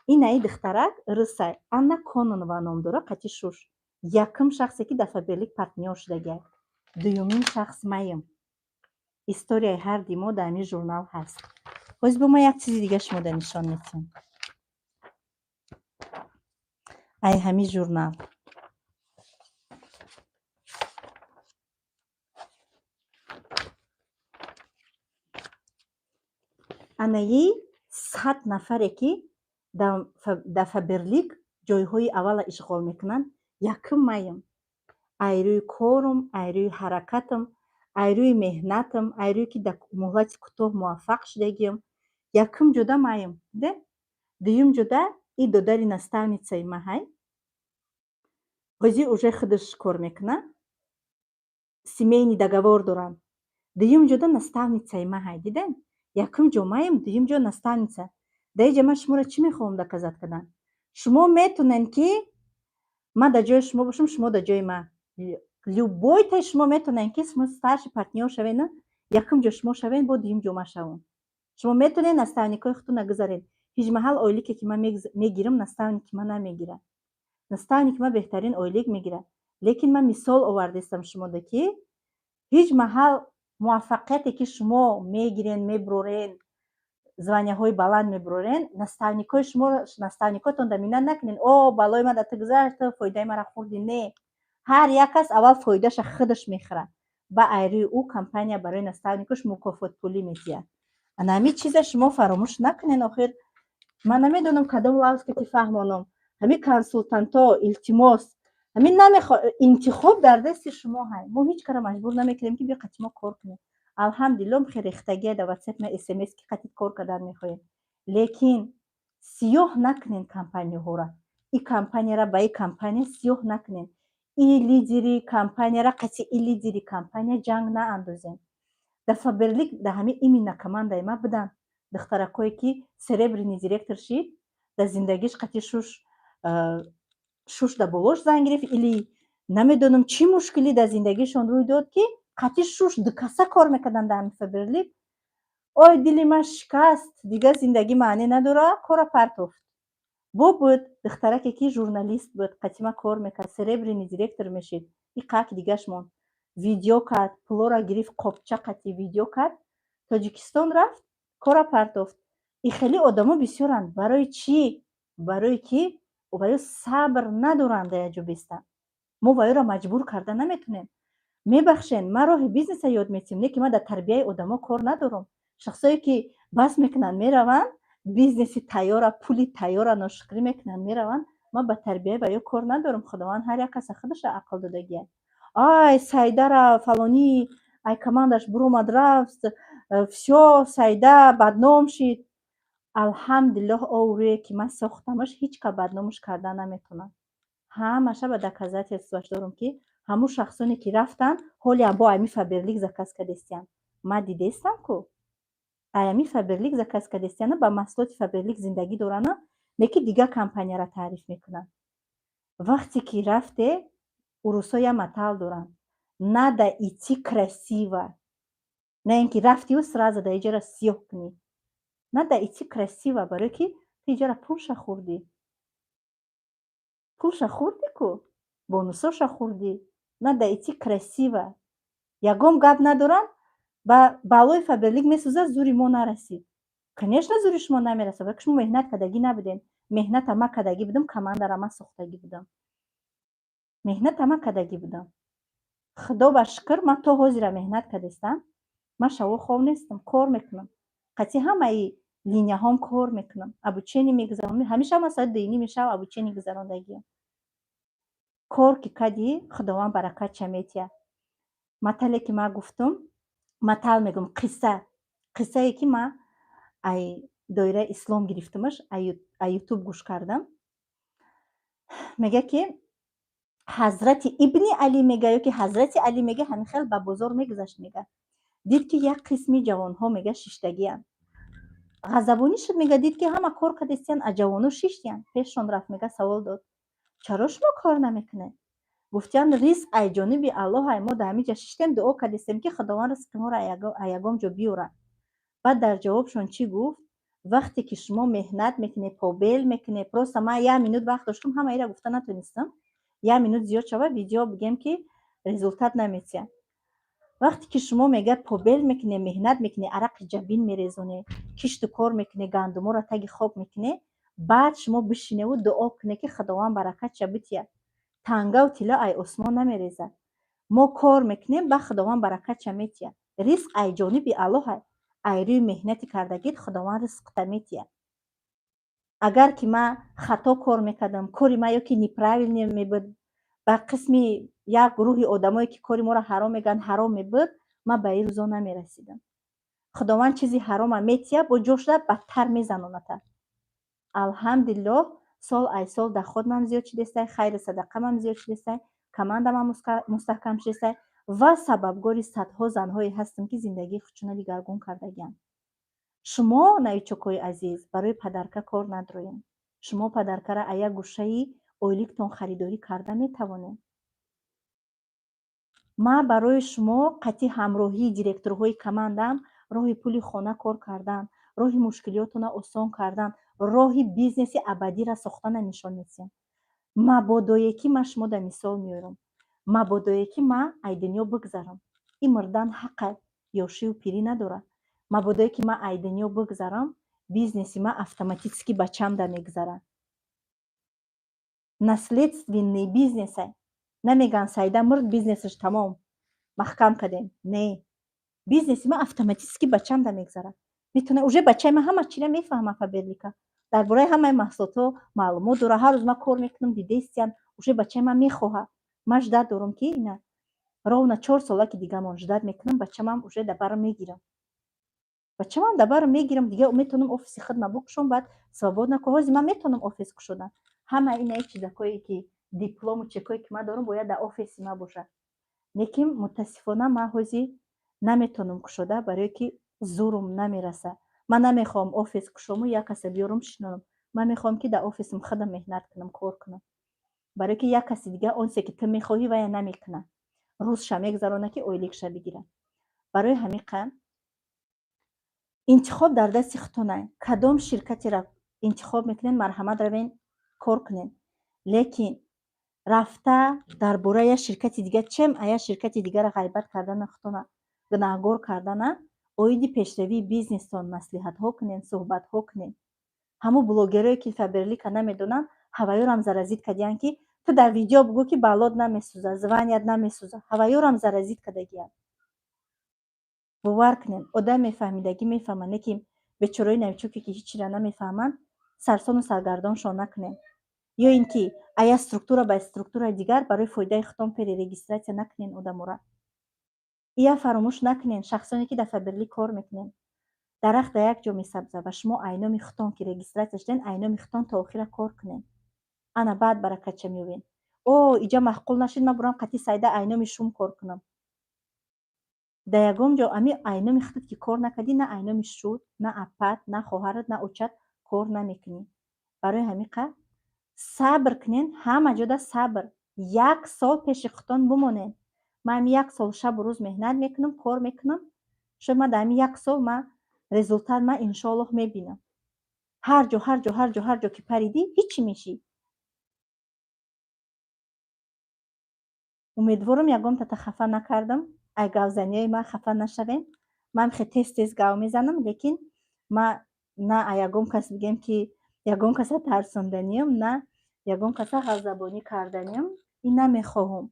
Инаи духтарак русай, Анна Кононова ном дорад, қати шуш. Якум шахсе, ки дар Фаберлик партнёр шудагиай. Дуюмин шахс маем. Историяи ҳарди мо дар ҳамин журнал ҳаст. Боз бо ман як чизи дига шумода нишон медиҳам. Ай ҳамин журнал. Анаи 100 нафаре, ки дар Фаберлик Ҷойҳои аввала ишғол мекунанд, якум маем. Ай рӯи корум, ай рӯи ҳаракатам, ай рӯи меҳнатам, ай рӯи ки дар муҳлати кӯтоҳ муваффақ шудагиам, якум ҷода маем. Дидем? Дуюм ҷода и додари наставницаи ма ҳай. Ҳозир уже худаш кор мекунад, семейный договор доранд. Дуюм ҷода наставницаи ма ҳай. Дидем? Якум ҷо маем, дуюм ҷо наставница. Дар инҷа ман шуморо чӣ мехоҳам доказать кардан? Шумо метонед, ки ман дар ҷои шумо бошам, шумо дар ҷои ман. Любой таи шумо метонед, ки шумо старший партнёр шавед, якум ҷо шумо шавед, бо дуюм ҷо ман шавам. Шумо метонед наставникҳои худтонро гузаред. Ҳеҷ маҳал ойлике, ки ман мегирам, наставники ман намегирад. Наставники ман беҳтарин ойлик мегирад. Лекин ман мисол овардастам шумода, ки ҳеҷ маҳал муваффақияте, ки шумо мегирен, мебурорен, званияҳои баланд мебурорен, наставникҳои шуморо, наставникҳотон да миннат накунед: «О, балои ман дар ту гузашт, ту фоидаи маро хӯрдӣ». Не, ҳар як кас аввал фоидаша худаш мехӯрад, ба ай рӯи ӯ компания барои наставникаш мукофотпулӣ медиҳад. Ана ҳамин чиза шумо фаромӯш накунед. Охир ман намедонам, кадом лафз ки фаҳмонам. Ҳамин консултантҳо, илтимос, ҳамин намехо, интихоб дар дасти шумо ҳай. Мо ҳеҷ кара маҷбур намекунем, ки биё қати мо кор кунем. Алҳамдулилло, хеле рехтагия дар ватсап ма смс, ки қатит кор кардан мехоҳем. Лекин сиёҳ накунен компанияҳоро. И компанияра ба и компания сиёҳ накунен, и лидери компанияра қати и лидери компания ҷанг наандозем. Дар Фаберлик, дар ҳамин именно командаи ма буданд духтаракое, ки серебряный директор шид, дар зиндагиш қати шуш да болош зан гирифт или намедонам, чӣ мушкилӣ дар зиндагишон рӯй дод, ки қати шуш дукаса кор мекарданд дар ҳамин Фаберлик. «Ой, дили ман шикаст, дигар зиндагӣ маънӣ надорад», кора партофт. Бо буд духтараке, ки журналист буд, қати ман кор мекард, серебряный директор мешид, и қак дигаш монд, видео кард, пулоро гирифт, қопча қати видео кард, Тоҷикистон рафт, кора партофт. И хеле одамо бисёранд. Барои чӣ? Барое ки ваё сабр надоранд дар як ҷо бистанд. Мо ваёро маҷбур карда наметонем. Мебахшен, ман роҳи бизнеса ёд метиҳам, не ки ман дар тарбияи одамо кор надорам. Шахсое, ки бас мекунанд, мераванд, бизнеси тайёра, пули тайёра ношукрӣ мекунанд, мераванд, ман ба тарбияи ваё кор надорам. Худованд ҳар як каса худаша ақл додагия. Ай, Сайдара фалонӣ ай командаш буромад, рафт, всё, Сайда бадном шид. Алҳамдулиллоҳ, обрӯе, ки ман сохтамаш, ҳеҷ кас бадномаш карда наметавонад. Ҳамаша ба доказательствоаш дорам, ки ҳамун шахсоне, ки рафтанд, ҳолиам бо ами Фаберлик заказ кардестиянд. Ман дидестам ку, ай ами Фаберлик заказ кардестияна, ба маҳсулоти Фаберлик зиндагӣ дорана, не ки дигар компанияра таъриф мекунанд. Вақте ки рафте, урусҳо як матал доранд: «Надо идти красиво». На ин ки рафтиу сразу дар иҷара сиёҳ кунӣ. Надо идти красиво, барое ки ту иҷара пулша хӯрдӣ, пулша хӯрдӣ ку, бонусоша хӯрдӣ. Надо идти красиво. Ягон гап надоранд, ба балои Фаберлик месӯзад, зури мо нарасид. Конечно, зури шумо намерасад, барои ки шумо меҳнат кардагӣ набудем. Меҳната ман кардагӣ будам, командара ман сохтагӣ будам, меҳната ман кардагӣ будам. Худо ба шукр, ман то ҳозира меҳнат кардастам. Ман шабо хоб нестам, кор мекунам, қатъи ҳамаи линияҳом кор мекунам, обучение мегузаронам. Ҳамеша ман соати 2:30 шаб обучение гузарондагиам. Кор ки кардӣ, Худованд баракатша метиҳад. Матале, ки ман гуфтум, матал мегӯм, қисса, қиссае, ки ман ай доираи ислом гирифтамаш, ай Ютуб гӯш кардам, мега, ки ҳазрати Ибни Алӣ мега ё ки ҳазрати Алӣ мега, ҳамин хел ба бозор мегузашт. Мега, дид, ки як қисми ҷавонҳо, мега, шиштагианд. Ғазабонӣ шуд. Мега, дид, ки ҳама кор кардистиянд, а ҷавоно шиштиянд. Пешшон рафт, мега, савол дод: «Чаро шумо кор намекунед?» Гуфтиянд: «Ризқ ай ҷониби Аллоҳ ай, мо дар ҳамин ҷа шиштем, дуо кардистем, ки Худованд ризқи моро ай ягон ҷо биёрад». Баъд дар ҷавобшон чӣ гуфт? «Вақте ки шумо меҳнат мекунед, побел мекунед». Просто ман як минут вақт доштам, ҳама ира гуфта натонистам. Як минут зиёд шавад видео, бигем, ки результат наметиҳад. Вақте ки шумо, мегӯяд, побел мекунед, меҳнат мекунед, арақи ҷабин мерезонед, кишту кор мекунед, гандуморо таги хок мекунед, баъд шумо бишиневу дуо кунед, ки Худованд баракатша битиҳад. Тангаву тилло ай осмон намерезад. Мо кор мекунем, ба Худованд баракатша метиҳад. Ризқ ай ҷониби Аллоҳ ай. Рӯи меҳнати кардагит Худованд ризқта метиҳад. Агар ки ман хато кор мекардам, кори ман ё ки неправильно мебуд, ба қисми як гурӯҳи одамое ки кори моро ҳаром мегӯянд, ҳаром мебуд, ман ба ин рӯзо намерасидам. Худованд чизи ҳарома метия, бо ҷошда бадтар мезаноната. Алҳамдулиллоҳ, сол ай сол доходмам зиёд шудестай, хайру садақамам зиёд шудестай, командамам мустаҳкам шудестай ва сабабгори садҳо занҳое ҳастам, ки зиндагии худшона дигаргун кардагианд. Шумо, новичокҳои азиз, барои подарка кор надроем. Шумо подаркара а як гӯшаи ойликтон харидорӣ карда метавонед. Ман барои шумо қатъи ҳамроҳии директорҳои командаам роҳи пули хона кор кардан, роҳи мушкилиётона осон кардан, роҳи бизнеси абадиро сохтана нишон медиҳам. Мабодое ки ман шумо да мисол меорам, мабодое ки ман ай дунё бигзарам, ин мурдан ҳақа, ёшиву пирӣ надорад. Мабодое ки ман ай дунё бигзарам, бизнеси ман автоматически бачамда мегзарад. Наследственный бизнесе. Намегӯянд, Саида мурд, бизнесаш тамом, маҳкам кардем. Не, бизнеси ман автоматически бачамда мегзарад. Метавона уже бачаи ман ҳама чира мефаҳма, Фаберлика дар бораи ҳамаи маҳсулотҳо маълумот дорад. Ҳар рӯз ман кор мекунам, дидестиям, уже бачаи ман мехоҳад. Ман ждать дорам, ки ина ровно 4 сола ки дигамон ждать мекунам, бачамам уже да барам мегирам, бачамам да барам мегирам. Дига метавонам офиси худма букушом, баъд свободно. Ҳозир ман метавонам офис кушодам. Ҳама инаи чизакое ки диплому чекое ки ман дорам, бояд дар офиси ман бошад. Лекин мутаассифона ман ҳозир наметавонам кушода, барое ки зурум намерасад. Ман намехоҳам офис кушому як каса биёрам, шинонам. Ман мехоҳам, ки дар офисам худам меҳнат кунам, кор кунам, барое ки як каси дига он чизе ки ту мехоҳӣ, вая намекунад, рӯзша мегузаронад, ки ойликша бигирад. Барои ҳамин қанд интихоб дар дасти худтонай. Кадом ширкатеро интихоб мекунед, марҳамат, равен, кор кунед. Лекин рафта дар бораи як ширкати дига, чем а як ширкати дигарро ғайбат кардана, худтона гунаҳгор кардана, оиди пешравии бизнестон маслиҳатҳо кунед, суҳбатҳо кунед. Ҳамун блогерое ки Фаберлика намедонанд, ҳаваёрам заразить кардиянд, ки ту дар видео бугӯ, ки баллот намесӯзад, званият намесӯзад. Ҳаваёрам заразить кардагиянд. Бовар кунед, одам мефаҳмидагӣ мефаҳмад, лекин бечораи новичоке ки ҳеҷ чиро намефаҳманд, сарсону саргардоншон накунед. Ё ин ки а як структура ба структураи дигар барои фоидаи худтон перерегистрация накунед одамора. Ия фаромӯш накунед, шахсоне ки дар Фаберлик кор мекунед: дарахт дар як ҷо месабзад ва шумо айноми худтон ки регистрация шудед, айноми худтон то охира кор кунед. Ана баъд баракатша меёбед. О, иҷа маъқул нашуд, ман бурам қатъи Сайда айноми шум кор кунам. Дар ягон ҷо ами айноми худат ки кор накардӣ, на айноми шуд, на апат, на хоҳарат, на очат кор намекунӣ. Барои ҳамин қад сабр кунед, ҳама ҷода сабр. Як сол пеши худтон бимонед. Ман ҳами як сол шабу рӯз меҳнат мекунам, кор мекунам. Шояд ман дар ҳами як сол ман результат ман иншоаллоҳ мебинам. Ҳар ҷо, ҳар ҷо, ҳар ҷо, ҳар ҷо ки паридӣ, ҳичи мешӣ. Умедворам, ягонтата хафа накардам. Ай гавзаниҳои ман хафа нашавем. Ман хе тез тез гав мезанам, лекин ман на а ягон кас бигем, ки ягон каса тарсонданиам, на ягон каса ғазабонӣ карданиам. Ин намехоҳам.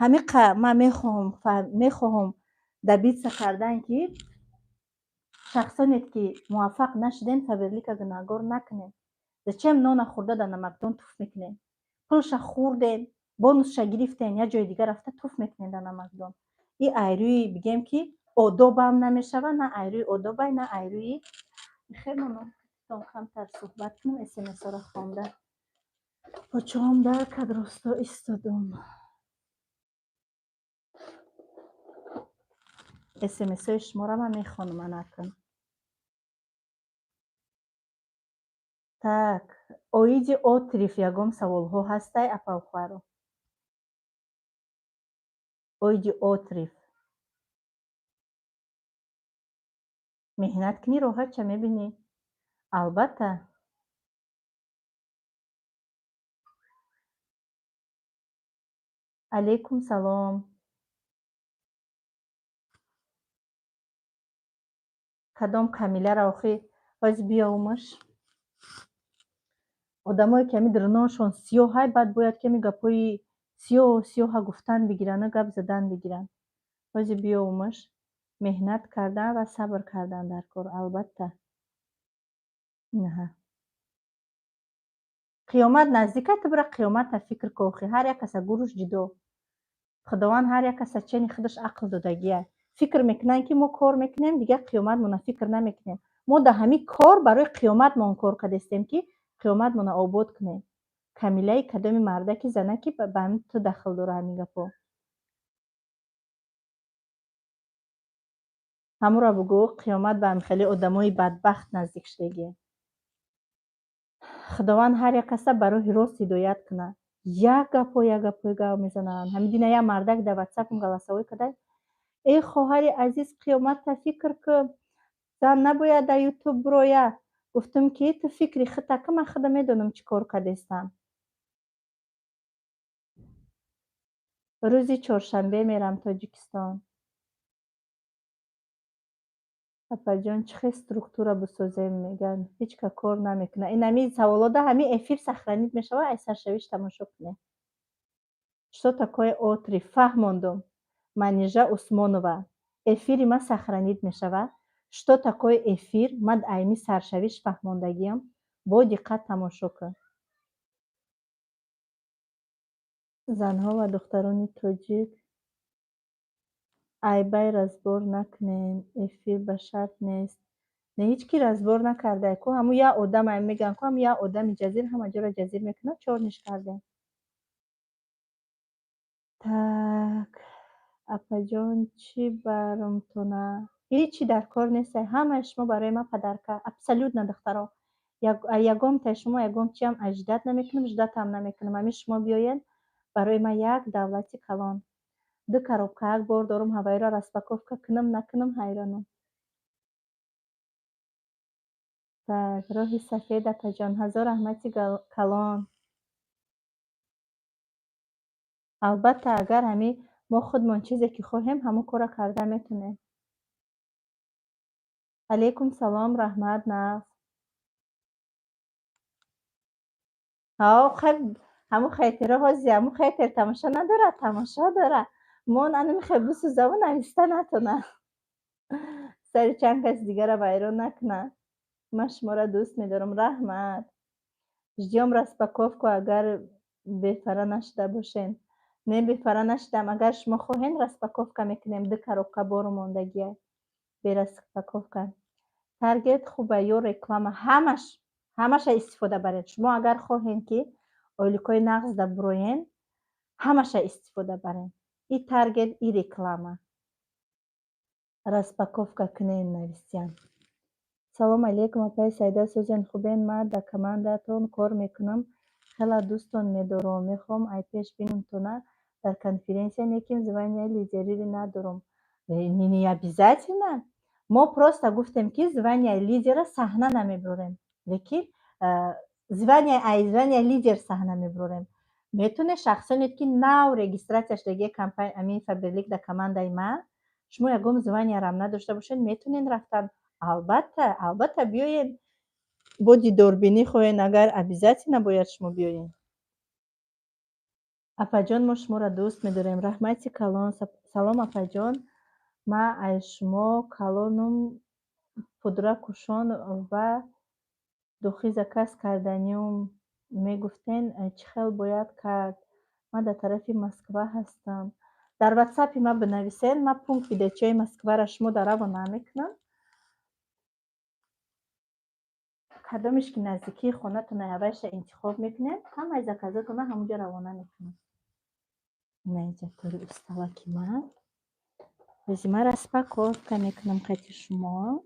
Ҳамиқа ман мехоҳам добиться кардан, ки шахсоне ки муваффақ нашудем, Фаберлика гунаҳгор накунем. Зачем нона хӯрда дар намакдон туф мекунем? Пулша хӯрдем, бонусша гирифтем, як ҷои дигар рафта туф мекунем дар намакдон. И айрӯи бигем, ки одобам намешавад, на айрӯи одобай, на айрӯи хеле. Камтар суҳбат кунам, смсҳоро хонда. Почаҳом дар кадросто истодум. Смсҳои шуморо ман мехонам анакун. Так, оиди отриф ягон саволҳо ҳастай, апау хоҳаро? Оиди отриф. Меҳнат кунӣ, роҳатша мебинӣ. Албатта. Алайкум салом. Кадом Камиларо охи ҳози биёвумаш? Одамое ки ҳами даруноншон сиёҳай, баъд бояд ки ҳами гапҳои сиёҳ сиёҳа гуфтан бигирану гап задан бигиранд. Ҳози биёвумаш. Меҳнат кардан ва сабр кардан дар кор, албатта. Инаҳа. Қиёмат наздика, ту бира қиёмата фикр кун охи. Ҳар як каса гуруш ҷудо. Худованд ҳар як каса чени худаш ақл додагия. Фикр мекунанд, ки мо кор мекунем, дигар қиёматмона фикр намекунем. Мо дар ҳамин кор барои қиёматмон кор кардастем, ки қиёматмона обод кунем. Камилаи кадоми мардаки занаки ба ҳамин ту дахл дора ҳамин гапҳо. Ҳамуро бугӯ, қиёмат ба ҳамин хеле одамои бадбахт наздик шудагия. Худованд ҳар як каса ба роҳи рост ҳидоят кунад. Як гапҳо, як гапҳои гап мезананд. Ҳамин дина як мардак дар ватсапам голосовой карда: «Эй хоҳари азиз, қиёматта фикр кун, зан набояд дар ютуб бироя». Гуфтам, ки ту фикри худта кун, ман худам медонам чӣ кор кардастам. Рӯзи чоршанбе мерам Тоҷикистон. Апаҷон, чӣ хел структура бисозем, мегӯянд, ҳеҷ ка кор намекунад. Ин ҳамин саволода ҳамин эфир сохранить мешавад, ай саршавиш тамошо кунед. Что такое О3? Фаҳмондум. Манижа Усмонова. Эфири ма сохранить мешавад. Что такое эфир? Ман айми саршавиш фаҳмондагиам. Бо диққат тамошо кун. Занҳо ва духтарони тоҷик, айбай разбор накунен, эфир ба шарт нест. Не, ҳеҷ ки разбор накарда. Ку ҳамун як одам ай мегӯянд, ку ҳамун як одами ҷазир ҳама ҷоро ҷазир мекунад, чорниш кардем. Так, апаҷон, чӣ баромтона? Ҳечи дар кор нест. Ҳамаи шумо барои ман подарка. Абсолютно, духтаро. Ягонтаи шумо ягон чиам аждат намекунам, ждатам намекунам. Ҳамин шумо биёед барои ман як давлати калон. Ду коробка як бор дорум, ҳавайро распаковка кунам, накунам, ҳайронам. Так, роҳи сафед, апаҷон, ҳазор раҳмати калон. Албатта, агар ҳамин мо худмон чизе ки хоҳем, ҳамон корро карда метавонем. Алайкум салом, раҳмат, нағз. Ҳо, хай, ҳамун хейтеро ҳози ҳамун хейтер тамошо надорад, тамошо дорад. Мо ана мехоҳем бисӯзаву нависта натона. Сари чанд кас дигара вайрон накунад. Ман шуморо дӯст медорам, раҳмат. Ждём распаковку, агар бефара нашуда бошен. Не, бефара нашудам. Агар шумо хоҳед, распаковка мекунем. Ду коробка бору мондагия. Бе распаковка. Таргет хуба ё реклама? Ҳамаш, ҳамаша истифода баред. Шумо агар хоҳед, ки ойликҳои нағз да буроен, ҳамаша истифода баред. И таргет, и реклама. Распаковка кунем, нависиян. Салом алейкум, апаи Саида, сӯзен, хубен? Ман дар командаатон кор мекунам, хеле дӯстон медорам. Мехоҳам ай пеш бинамтона дар конференсия, лекин звания лидериро надорам. Не обязательно. Мо просто гуфтем, ки звания лидера саҳна намебурем, лекин звания ай звания лидер саҳна мебурем. Метавонед шахсоне, ки нав регистрация шудагии компания амин Фаберлик дар командаи ман, шумо ягон званиярам надошта бошед, метавонед рафтан. Албатта, албатта, биёед, бо дидорбинӣ хоҳед, агар обязательно бояд шумо биёед. Апаҷон, мо шуморо дӯст медорем. Раҳмати калон. Салом, апаҷон. Ман аз шумо калонум пудра кушон ва духи заказ карданиюм. Мегуфтен, чӣ хел бояд кард? Ман дар тарафи Москва ҳастам. Дар ватсапи ман бинависед, ман пункт выдачаи Москваро шумо дар равона мекунам. Кадомеш ки наздикии хонатон ҳавайша интихоб мекунед, ҳамаи заказотонро ҳамонҷо равона мекунам. Ина тури усталаки ман. Ози ман распаковка мекунам қати шумо.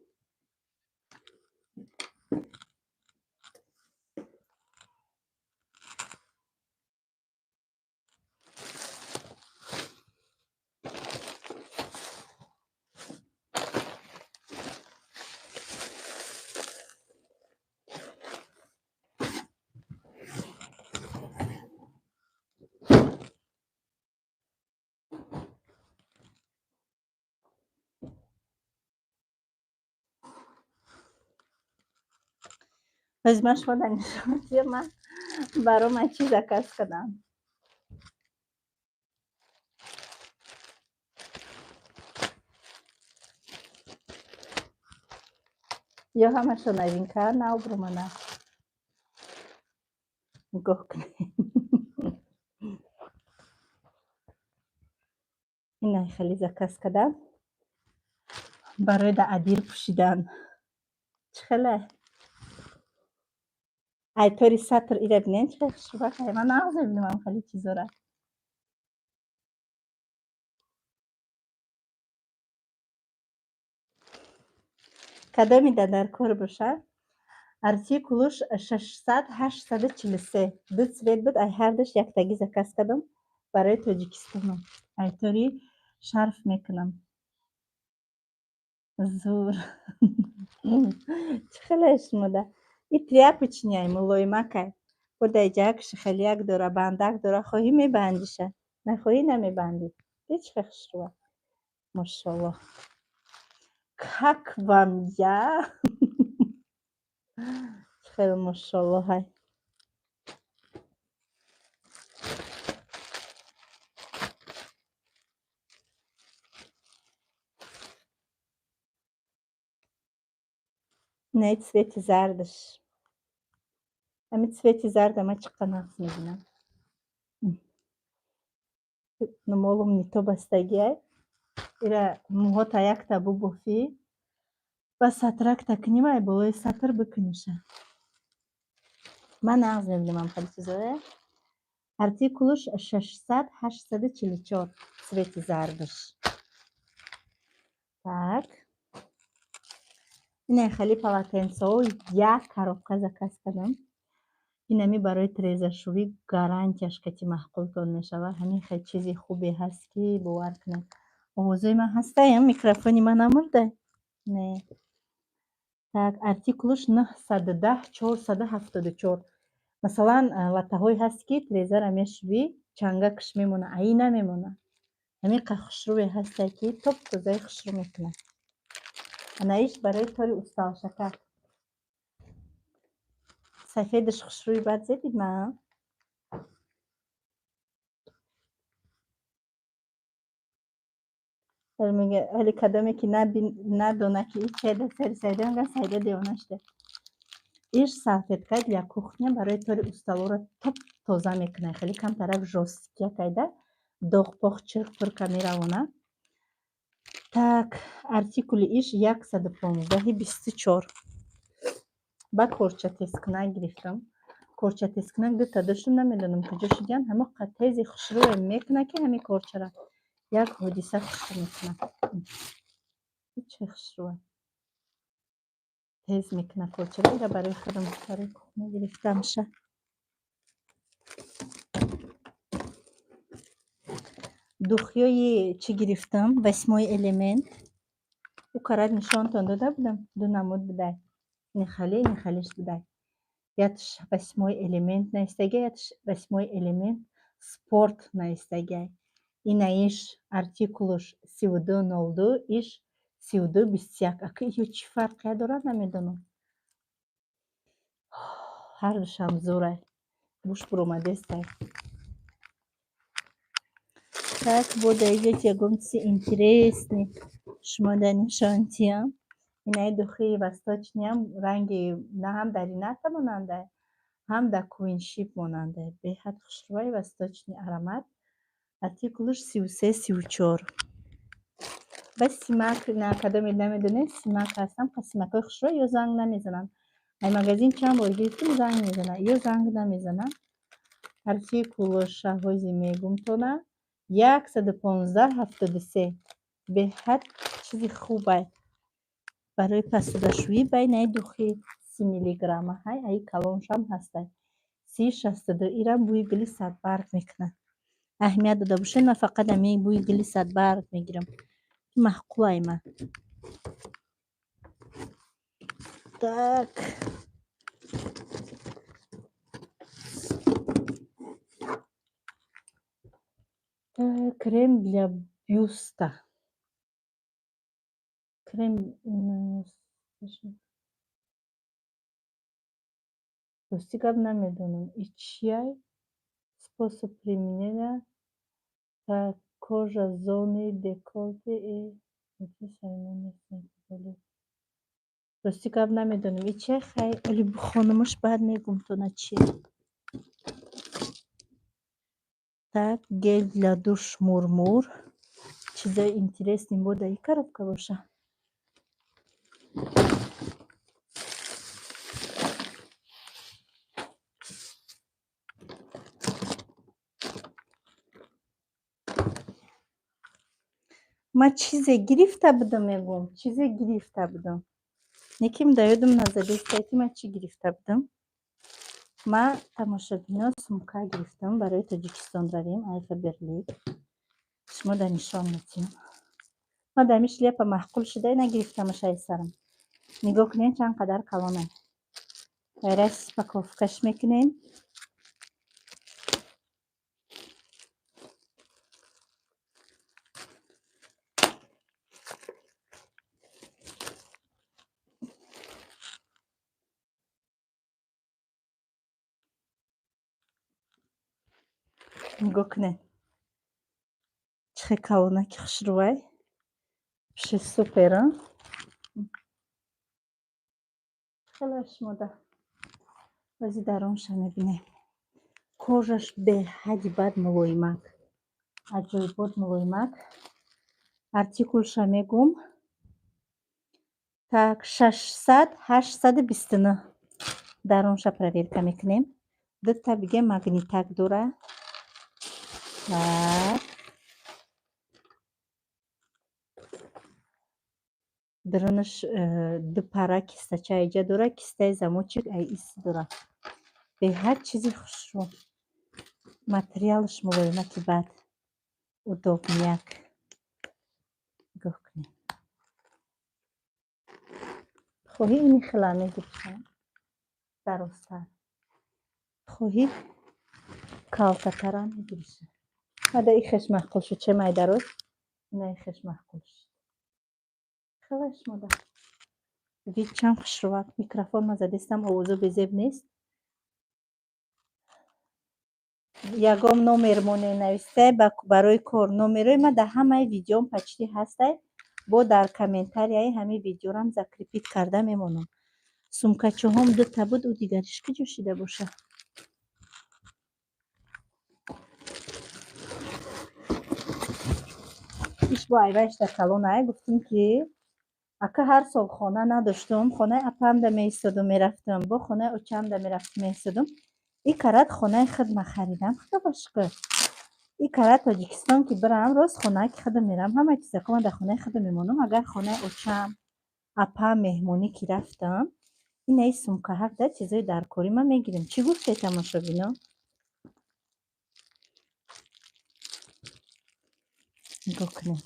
Ози ман шумо дар нишон ман барои ман чӣ заказ кардам. Ё ҳамашо новинка нав бурмана. Нигоҳ кунед. Ина хеле заказ кардам барои да адир пӯшидан. Чӣ хеле? Ай тори сатр ира бинен чӣ хел хушрӯ. Ман нағз мебинам хеле чизора. Кадоми да дар кор бошад? Артикулуш 600-843. Ду цвет буд, ай ҳардуш яктагӣ заказ кардам барои Тоҷикистонам. Ай тори шарф мекунам. Зур. Чӣ хеле шумода? И тряпочный ай, мулоимакай. Бодай ҷак шихелияк дора, бандак дора, хоҳӣ мебандиша, нахоҳӣ намебандӣ. Ҳеҷ хел хушрӯа. Мошаллоҳ. Как вам я? Чӣ хел мошаллоҳ ай. Инаи цвети зардаш. Ҳамин цвети зарда ман чӣ қадр нағз мебинам. Нумолум нито бастагиай. Ира мӯҳота якта бубофӣ, ба сатракта кунӣ, ай болои сатр бикуниша. Ман нағз мебинам хеле чизое. Артикулуш 600-844 цвети зардаш. Так. Ина хеле полотенцаҳо як коробка заказ кардам. Инами барои трезашӯӣ гарантияш кати маъқултон мешавад. Ҳамин хел чизи хубе ҳаст, ки бовар кунед. Овозои ман ҳастаям? Микрофони ман намурда? Не. Так, артикулуш 910-474. Масалан, латтаҳое ҳаст, ки трезара мешӯӣ, чангакш мемона, аи намемона. Ҳамин қад хушрӯе ҳаста, ки топ тозаи хушрӯ мекунад. Анаиш барои тори усталшакар. Сафедаш хушрӯи бад зедид ман? Ҳали кадоме ки надона, ки ич чайда сари Сайда, мегӯяд Сайда девона шуда. Иш салфетка для кухня барои тори усталоро топ тоза мекунад. Хеле камтарак жёсткия кайда, доғ-поғ чирқ-пирқа меравона. Так, артикули иш 115-24. Ба корча тезкунак гирифтам. Корча тезкунак дута доштам, намедонам куҷо шудиян. Ҳамо тези хушрӯе мекунад, ки ҳамин корчара як ҳодиса хушрӯ мекунад. Чӣ хушрӯа. Тез мекунад корчара. Ира барои худам барои кухня гирифтамша. Духиёи чӣ гирифтам? Восьмой элемент. Ӯ карат нишонтон дода будам. Ду намуд будай. Нихале, нихалиш будай. Ятш восьмой элемент наистагай, ятш восьмой элемент спорт наистагай. Инаиш артикулуш 3202, иш 3221. Ака ё чӣ фарқия дорад, намедонам. Ҳардушам зӯрай. Гӯш буромадестай. Так, бода иҷа ягон чизи интересный шумо да нишон диҳам. Инаи духии восточныйам ранги на ҳам дар Рената монандай, ҳам дар Куиншип монандай. Беҳад хушрӯи восточный аромат. Артикулуш 33-34. Ба симак, на кадоме намедонед, симак ҳастам, симакҳои хушрӯ ё занг намезананд. Ай магазин чанд бор гирифтам, занг мезанад, ё занг намезананд. Артикулуша ҳози мегумтона 115-73. Беҳад чизи хубай. Барои пасудашӯӣ байнаи духи 30 миллиграмма ҳай, аи калоншам ҳастай. 30-62 ирам бӯи гули садбарг мекунад. Аҳамият дода бошед, ман фақат ҳамин бӯи гули садбарг мегирам. Маъқулай ман. Так. Крем для бюста. Крем рости гап намедонам. И чияй? Способ применения. Так, кожа зоны декольте и рости гап намедонам. И чияй? Хай, оли бихонамаш, баъд мегум то на чия. Так, гель для душ Мурмур. Чизои интересный бо дар и коробка боша. Ман чизе гирифта будам, мегӯм, чизе гирифта будам. Неким да ёдам назадеста, ки ман чӣ гирифта будам. Ман, тамошобино, сумка гирифтам барои Тоҷикистон равем, ай Фаберлик. Шумо да нишон метиҳам. Ман дар ҳамин шляпа маъқул шуда, нагирифтамаш ай сарам. Нигоҳ кунед, чанд қадар калонай. Распаковкаш мекунем. Нигоҳ кунед, чӣ хел калонаки хушрӯвай. Вообще супер, а? Хеле шумода. Бози дарунша мебинем. Кожаш беҳади бад мулоимак. Аҷоибот мулоимак. Артикулша мегум. Так, 600 829. Дарунша проверка мекунем. Дута биге магнитак дора. Так. Дарунаш ду пара кистача иҷа дора, кистаи замочек ай ис дора. Беҳад чизи хушрӯ. Материалаш мулоимаки бад. Удобняк. Нигоҳ кунед. Хоҳӣ, ини хела мегирифтам. Дарозтар. Хоҳӣ, калтатара мегириша. Мада ихеш маъқул шуд, че май дароз? Ина ихеш маъқул шуд. Хеле шумода. Вид чанд хушрӯвак. Микрофон ма задестам, овозо безеб нест. Ягон номер моне навистай барои кор. Номерои ма дар ҳамаи видеом почти ҳастай. Бо дар комментарияи ҳамин видеорам закрепить карда мемонам. Сумкачаҳом дута буд, ӯ дигариш куҷо шида боша? Иш бо айвайшда калон ай. Гуфтум, ки ака, ҳар сол хона надоштум, хонаи апамда меистодум, мерафтам, бо хонаи очамда мерафтум, меистодум. И карат хонаи худ ма харидам, худо ба шукр. И карат Тоҷикистон ки бирам, рост хонаи ки худам мерам, ҳама чизако ман дар хонаи худам мемонам. Агар хонаи очам, апам меҳмонӣ ки рафтам, инаи сумкаҳак да чизои даркорӣ ман мегирем. Чӣ гуфте, тамошобино? Нигоҳ кунед.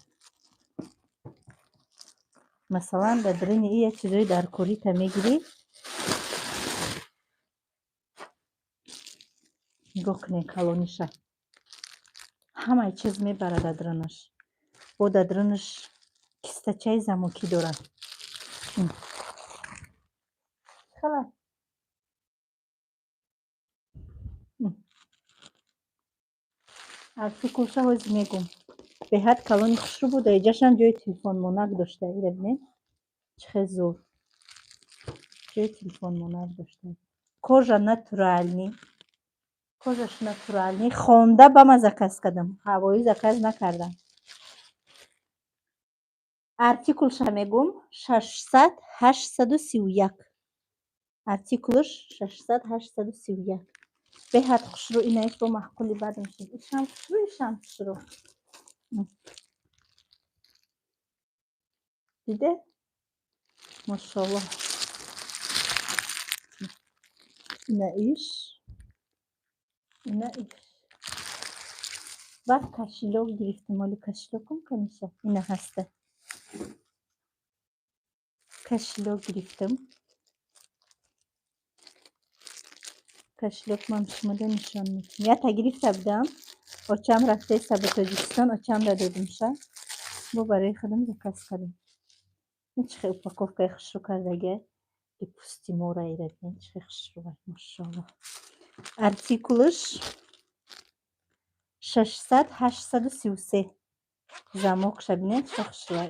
Масалан, дар даруни и як чизои даркорита мегирӣ. Нигоҳ кунед калониша. Ҳамаи чиз мебарад дар дарунаш. Бо дар дарунаш кистачаи замокӣ дорад. Хела. Артикулша ҳозир мегум. Беҳад калони хушрӯ буда, иҷашам ҷои телефонмонак дошта. Ира бинед, чӣ хел зур. Ҷои телефонмонак дошта. Кожа натуральный. Кожаш натуральный. Хонда ба ман заказ кардам. Ҳавоӣ заказ накардам. Артикулша мегум: 600 831. Артикулаш 600 831. Беҳад хушрӯ, инаиш бо маъқули бадам шуд. Ишам хушрӯ, ишам хушрӯ. Диде? Мошаллоҳ. Ина иш. Ина иш. Баъд кошелёк гирифтем. Оли кошелёкам каниша. Ина ҳаста. Кошелёк гирифтам. Кошелёк ман шумода нишон медиҳам. Якта гирифта будам. Очам рафтаиста ба Тоҷикистон, очамра додимша. Бо барои худам заказ кардем. Ин чӣ хел упаковкаи хушрӯ кардагиай. И пусти мора ира бинед, чӣ хел хушрӯвай, мошаллоҳ. Артикулаш 600 833. Замокша бинед, чӣ хушрӯвай.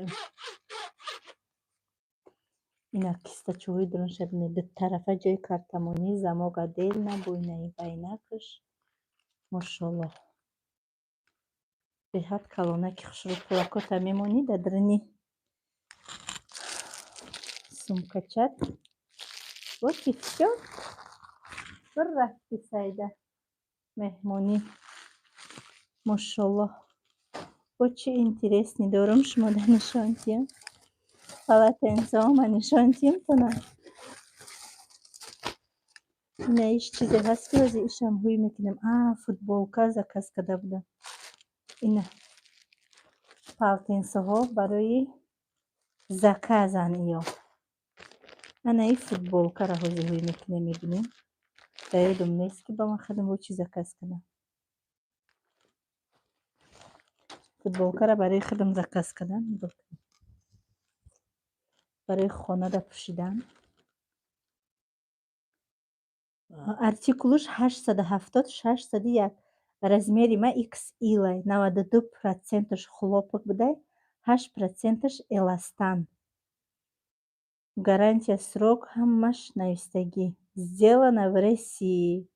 Ина кистачаҳои дарунша бинед, дутарафа ҷои картамонӣ, замок отдельно, бо инаи байнакаш. Мошаллоҳ. Беҳад калонаки хушрӯ, пулакота мемонӣ дар даруни сумкачат. Вот и всё. Бір рафти, Сайда, меҳмонӣ. Мошоллоҳ. Бо чӣ интересный дорум, шумода нишон диҳам? Полотенцаома нишон диҳем тона. Ина иш чизе ҳаст, ки ҳозир ишам ҳуй мекунем. А, футболка заказ карда будам. Ина полотенцаҳо барои заказан иё. Ана и футболкаро ҳозир ҳуй мекунем, мебинем. Дар ёдам нест, ки ба ман худам бо чӣ заказ кардам. Футболкаро барои худам заказ кардам. Нигоҳ кунед. Барои хонада пӯшидан. Артикулуш 870 601. Размери ма XL. 92 проценташ хлопок будай, 8 проценташ эластан. Гарантия, срок, ҳамаш навистагӣ. Сделано в России.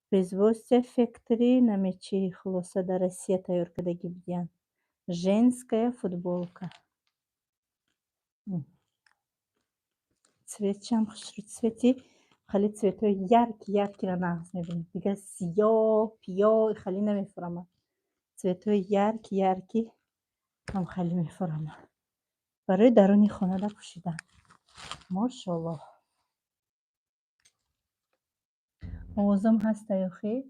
Производство factory намечи, хулоса, дар Россия тайёр кардагӣ будиянд. Женская футболка. Цветшам хушрӯ, цвети хеле цветҳои яркий яркийро нағз мебинем. Дигар сиёҳ, пиёҳ хеле намефурамад. Цветҳои яркий яркий ҳам хеле мефурамад. Барои даруни хонада пӯшидан. Мошоллоҳ. Овозам ҳаста ё хел?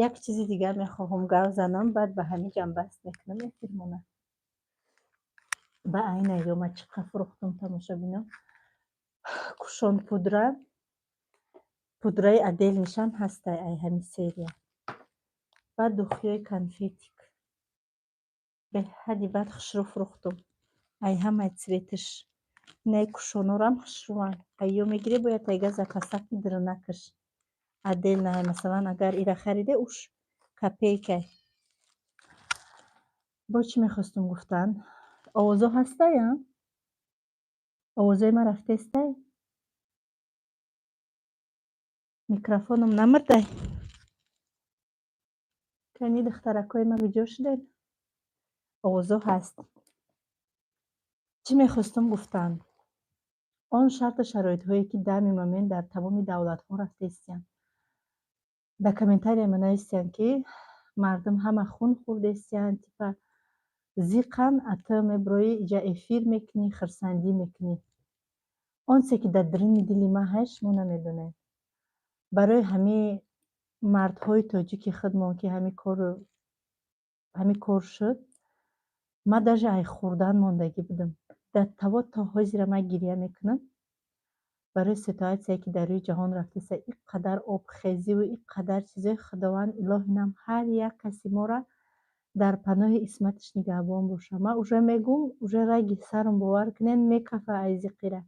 Як чизи дигар мехоҳам гап занам, баъд ба ҳамин ҷамъбаст мекунам эфирмона. Ба айна ё ма чӣ қадр фурӯхтум, тамошобино. Кушон пудра, пудраи отдельныйшам ҳастай ай ҳамин серия. Баъд духиёи конфетик. Беҳади баъд хушрӯ фурӯхтум. Ай ҳамаи цветаш. Инаи кушонорам хушрӯанд. Ай ё мегирӣ, бояд тайга запасаки дурунакаш. Отдельно, масалан, агар ира хариде, уш копейкай. Бо чӣ мехостум гуфтан? Овозо ҳастай, а? Овозои ман рафтестай? Микрофоном намурдай? Кани, духтаракҳои ман, куҷо шудед? Овозо ҳаст. Чӣ мехостум гуфтан? Он шарту шароитҳое, ки дами момент дар тамоми давлатҳо рафтестиянд. Дар комментария менависиянд, ки мардум ҳама хун хӯрдестиянд, типа зиқан, а ту мебироӣ, иҷа эфир мекунӣ, хурсандӣ мекунӣ. Он чизе, ки дар даруни дили ман ҳаст, шумо намедонед. Барои ҳамин мардҳои тоҷики худмон, ки ҳамин кор шуд, ман даже ай хӯрдан мондагӣ будам. Дар таво то ҳозира ман гиря мекунам. Барои ситуатсияе, ки дар рӯи ҷаҳон рафтеста, ин қадар обхезиву ин қадар чизои, Худованд илоҳи нам ҳар як каси моро дар паноҳи исматаш нигаҳбон бошад. Ман уже мегӯм, уже раги сарам, бовар кунед, мекафа ай зиқира.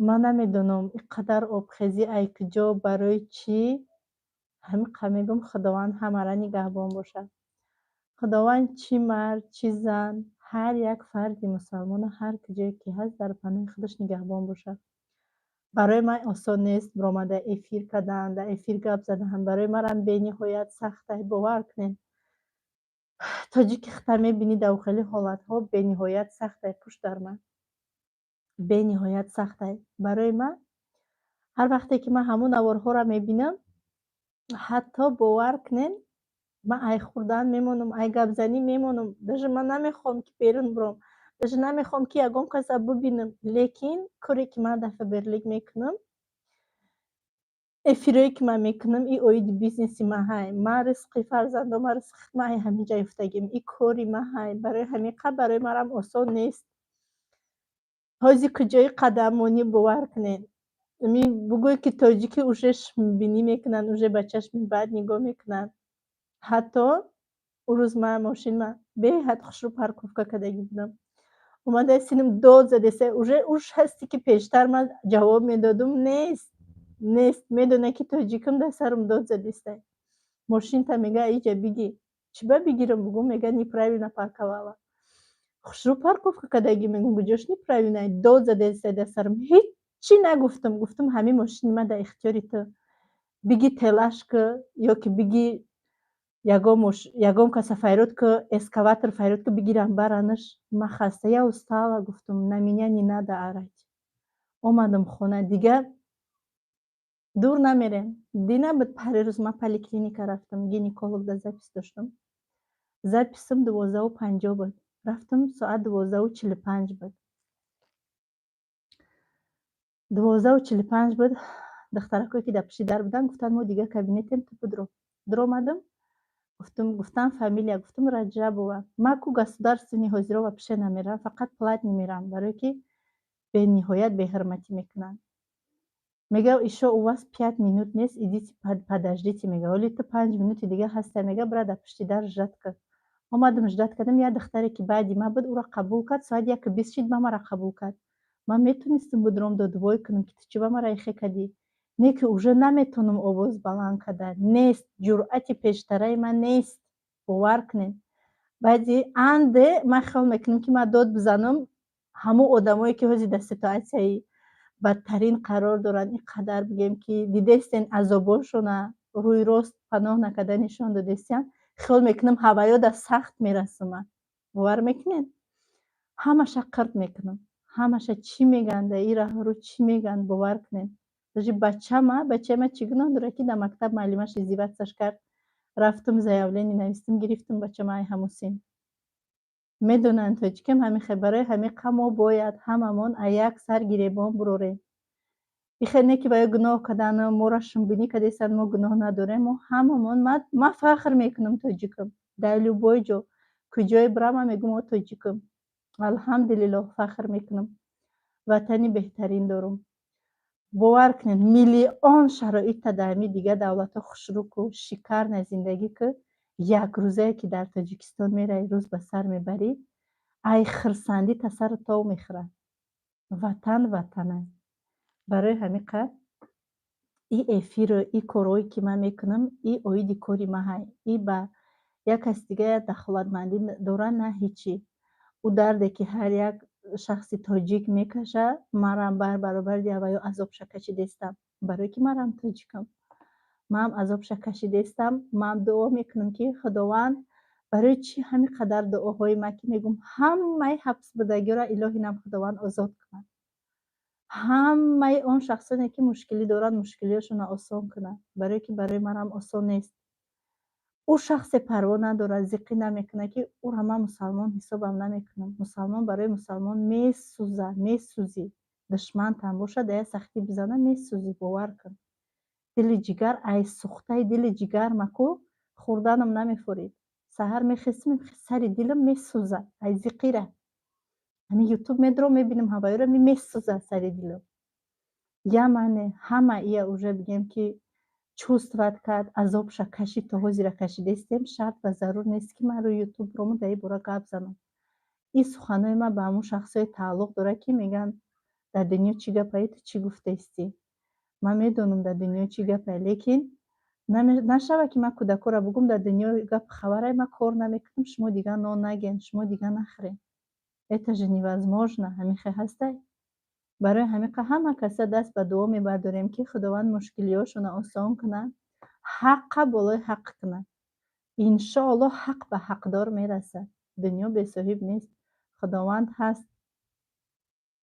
Ман намедонам, ин қадар обхезӣ ай куҷо, барои чӣ. Ҳамин қадр мегӯм, Худованд ҳамаро нигаҳбон бошад. Худованд чӣ мард, чӣ зан, ҳар як фарди мусалмоно ҳар куҷое ки ҳаст, дар паноҳи худаш нигаҳбон бошад. Барои ман осон нест биромада эфир кардан, дар эфир гап задан. Барои манам бениҳоят сахтай, бовар кунед. Тоҷики хита мебинӣ дар хеле ҳолатҳо бениҳоят сахтай, пушт дар ман. Бениҳоят сахтай. Барои ман ҳар вақте ки ман ҳамун наворҳоро мебинам, ҳатто бовар кунед, ман ай хӯрдан мемонам, ай гапзанӣ мемонам. Даже ман намехоҳам, ки берун биром. Даже намехоҳам, ки ягон каса бубинам. Лекин коре, ки ман дар Фаберлик мекунам, эфирое, ки ман мекунам, и оиди бизнеси ман ҳай. Ман ризқи фарзандом, ман ризқи ман ай ҳамин ҷа ёфтагим. И кори ман ҳай. Барои ҳамин қадр барои манам осон нест. Ҳозир куҷои қадаммонӣ, бовар кунед. Ми бугӯй, ки тоҷики уже бинӣ мекунанд, уже ба чашми бад нигоҳ мекунанд. Ҳатто ӯ рӯз ман мошинма беҳад хушрӯ парковка кардагӣ будам. Омада синам дод задеса, уже уш ҳасте, ки пештар ман ҷавоб медодум, нест. Нест. Медонад, ки тоҷикам, дар сарам дод задистай. Мошинта, мега, иҷа бигир. Чӣ ба бигирам, бугӯ, мега, неправильно парковала. Хушрӯ парковка кардагӣ, мегӯм, куҷош неправильно? Дод задестай дар сарам. Ҳеҷ. Чӣ нагуфтам? Гуфтам, ҳамин мошини ман дар ихтиёри ту, биги телаш ки ё ки биги ягон каса файрод ки, эскаватор файрод ки, бигирам баранаш. Ман хаста, я устала, гуфтам, на меня не надо орать. Омадам хона, дигар дур намерем. Дина буд, парирӯз ман поликлиника рафтам, гинеколог да запись доштам. Запись ам 12:50 буд, рафтам, соат 12:45 буд. 12:45 буд. Духтаракое, ки дар пишти дар буданд, гуфтанд, мо дигар кабинетем, ту бидро. Дуромадам, гуфтам, гуфтам фамилия, гуфтам Раҷабова. Ман ку государственный ҳозиро вообще намерам, фақат платный мерам, барое ки бениҳоят беҳурматӣ мекунанд. Мега, ещё у вас 5 минут нест, идите подождите. Мега, оли ту 5 минути дига ҳаста, мега, бира дар пишти дар ждать кар. Омадам, ждать кардам. Як духтаре, ки баъди ман буд, ӯро қабул кард. Соат 1:20 шид, ба мара қабул кард. Ман метонистам будром, додвой кунам, ки ту чӣ ба мара ихе кардӣ, не ки уже наметонам овоз баланд карда, нест, ҷуръати пештараи ман нест, бовар кунед. Баъди анде ман хиёл мекунам, ки ман дод бизанам, ҳамон одамое, ки ҳозир дар ситуатсияи бадтарин қарор доранд, ин қадар бигем, ки дидестен, азобошона рӯи рост паноҳ накарда нишон додестиян, хиёл мекунам, ҳаваёда сахт мерасам. Ман, бовар мекунед, ҳамаша қирт мекунам, ҳамаша. Чӣ мегӯянд дар ин раҳрӯ, чӣ мегӯянд? Бовар кунед, даже бачама, бачаи ман чӣ гуноҳ дорад, ки дар мактаб муаллимаш издеваться ш кард? Рафтум, заявление навистум, гирифтум бачама. Ай ҳамун син медонанд, тоҷикам ҳамин хел. Барои ҳамин мо бояд ҳамамон аз як сар гиребон бурорем. Ихел не, ки ба ё гуноҳ кардану моро шумбинӣ кардестанд, мо гуноҳ надорем. Мо ҳамамон, ман фахр мекунам, тоҷикам. Дар любой ҷо, куҷое бирам, ман мегӯям, мо тоҷикам, алҳамдулиллоҳ, фахр мекунам, ватани беҳтарин дорум. Бовар кунед, миллион шароита дар ҳамин дигар давлатҳо хушрӯку шикарна зиндагӣ ки як рӯзае, ки дар Тоҷикистон меравӣ, рӯз ба сар мебарӣ, ай хирсандӣ тасару тов мехӯрад. Ватан ватана. Барои ҳамин қадр и эфиру и корҳое, ки ман мекунам, и оиди кори ман ҳай, и ба як каси дига дахолатмандӣ дора, на ҳечи. Ӯ дарде, ки ҳар як шахси тоҷик мекашад, манам бар баробари авваё азобша кашидестам, барое ки манам тоҷикам, манам азобша кашидестам. Ман дуо мекунам, ки Худованд, барои чӣ ҳамин қадар дуоҳои ман, ки мегӯм, ҳамаи ҳабсбудагиро илоҳи нам Худованд озод кунад, ҳамаи он шахсоне, ки мушкилӣ доранд, мушкилиҳошонро осон кунад, барое ки барои манам осон нест. Ӯ шахсе парво надорад, зиқӣ намекунад, ки ӯро ман мусалмон ҳисобам намекунам. Мусалмон барои мусалмон месӯзад, месӯзӣ. Душмантам бошад, дар як сахтӣ бизана, месӯзӣ, бовар кун. Дили ҷигар, ай сӯхтаи дили ҷигар маку хӯрданам намефорид. Саҳар мехестим, сари дилам месӯзад ай зиқира. Ҳамин Ютуб медурам, мебинам ҳаваёро, месӯзад сари дилам. Я мане ҳама ия уже бигем, ки чувствовать кард, азобша кашид, то ҳозира кашидестем. Шарт ва зарур нест, ки ман рӯи Ютуб рому дар ин бора гап занам. Ин суханҳои ман ба ҳамон шахсое тааллуқ дорад, ки мегӯянд, дар дунё чӣ гапае, ту чӣ гуфтаистӣ. Ман медонам, дар дунё чӣ гапае, лекин нашавад, ки ман кӯдакҳоро бигӯм, дар дунё гап хабарае, ман кор намекунам, шумо дигар нон наген, шумо дигар нахӯред. Это же невозможно. Ҳамин хел ҳастай. Барои ҳамин ҳама каса даст ба дуо мебардорем, ки Худованд мушкилиҳошонро осон кунад, ҳаққа болои ҳақ кунад. Иншоаллоҳ, ҳақ ба ҳақдор мерасад. Дунё бесоҳиб нест, Худованд ҳаст.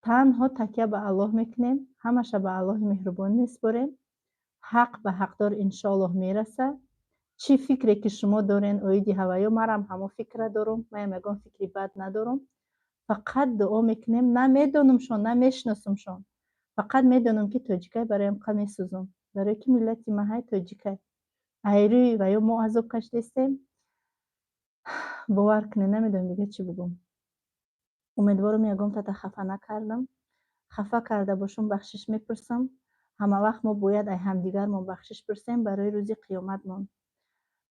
Танҳо такя ба Аллоҳ мекунем, ҳамаша ба Аллоҳи меҳрубон месупорем, ҳақ ба ҳақдор иншоаллоҳ мерасад. Чӣ фикре, ки шумо дорен оиди ҳаваё, марам ҳамон фикра дорум. Маям ягон фикри бад надорум. Фақат дуо мекунем. На медонумшон, на мешиносумшон, фақат медонам, ки тоҷикай, бароям қа месӯзум, барое ки миллати маҳай тоҷикай. Айрӯи ва ё мо азоб кашидастем. Бовар кунед, намедонам дига чӣ бигӯм. Умедворам, ягон тата хафа накардам. Хафа карда бошум, бахшиш мепурсам. Ҳамавақт мо бояд ай ҳамдигармон бахшиш пурсем барои рӯзи қиёматмон.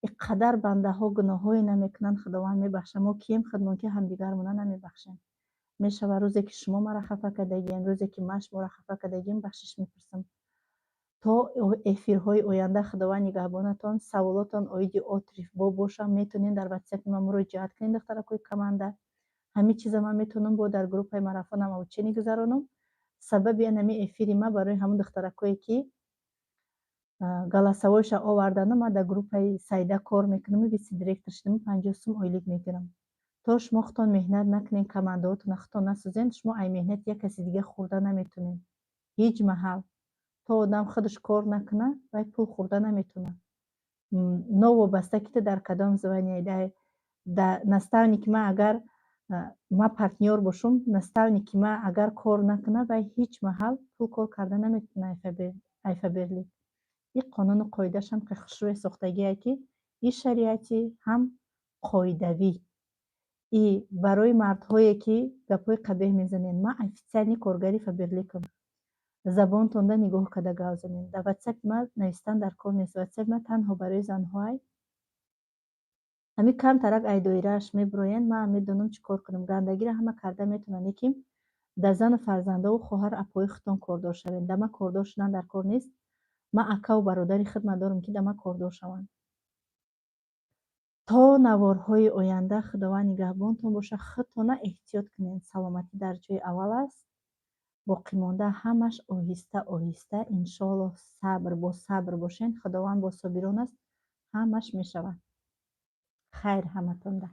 Ин қадар бандаҳо гуноҳҳое намекунанд, Худованд мебахшад. Мо кием худмон, ки ҳамдигармона намебахшем? Мешавад, рӯзе, ки шумо маро хафа кардагиен, рӯзе, ки ман шуморо хафа кардагием, бахшиш мепурсам. То эфирҳои оянда Худованд нигаҳбонатон. Саволотон оиди отриф бо бошам, метавонед дар Ватсапи ман муроҷиат кунед, духтаракҳои команда. Ҳамин чиза ман метавонам бо дар группаи марафонам обучение гузаронам. Сабаби анами эфири ма барои ҳамон духтаракое, ки голосовойша овардану ман дар группаи Сайда кор мекунаму вице-директор шудаму 50 сум ойлик мегирам. То шумо худтон меҳнат накунед, командаотона худтон насозен, шумо ай меҳнати як каси дига хӯрда наметонед ҳеҷ маҳал. То одам худаш кор накуна, вай пул хӯрда наметонад, новобаста ки ту дар кадом звание. Наставники ман, агар ман партнёр бошум, наставники ман агар кор накунад, вай ҳеҷ маҳал пул кор карда наметавонад ай Фаберлик. Ин қонуну қоидаашам ки хушрӯе сохтагие, ки и шариатӣ, ҳам қоидавӣ. И барои мардҳое, ки гапҳои қабеҳ мезанед, ман официальный коргари Фаберликам. Забонтонда нигоҳ карда гап занед. Дар ватсапи ман навистан дар кор нест. Ватсапи ман танҳо барои занҳоай. Ҳамин камтарак ай доирааш мебироянд, ман медонам чӣ кор кунам. Гандагиро ҳама карда метавонанд, лекин дар зану фарзандову хоҳару апои худтон кордор шавед. Дар ман кордор шудан дар кор нест. Ман акаву бародари хидмат дорам, ки дар ман кордор шаванд. То наворҳои оянда Худованд нигаҳбонтон бошад. Худтона эҳтиёт кунед, саломатӣ дар ҷои аввал аст. Боқимонда ҳамаш оҳиста оҳиста, иншоаллоҳ. Сабр, бо сабр бошед, Худованд бо собирон аст, ҳамаш мешавад. Хайр ҳаматонда.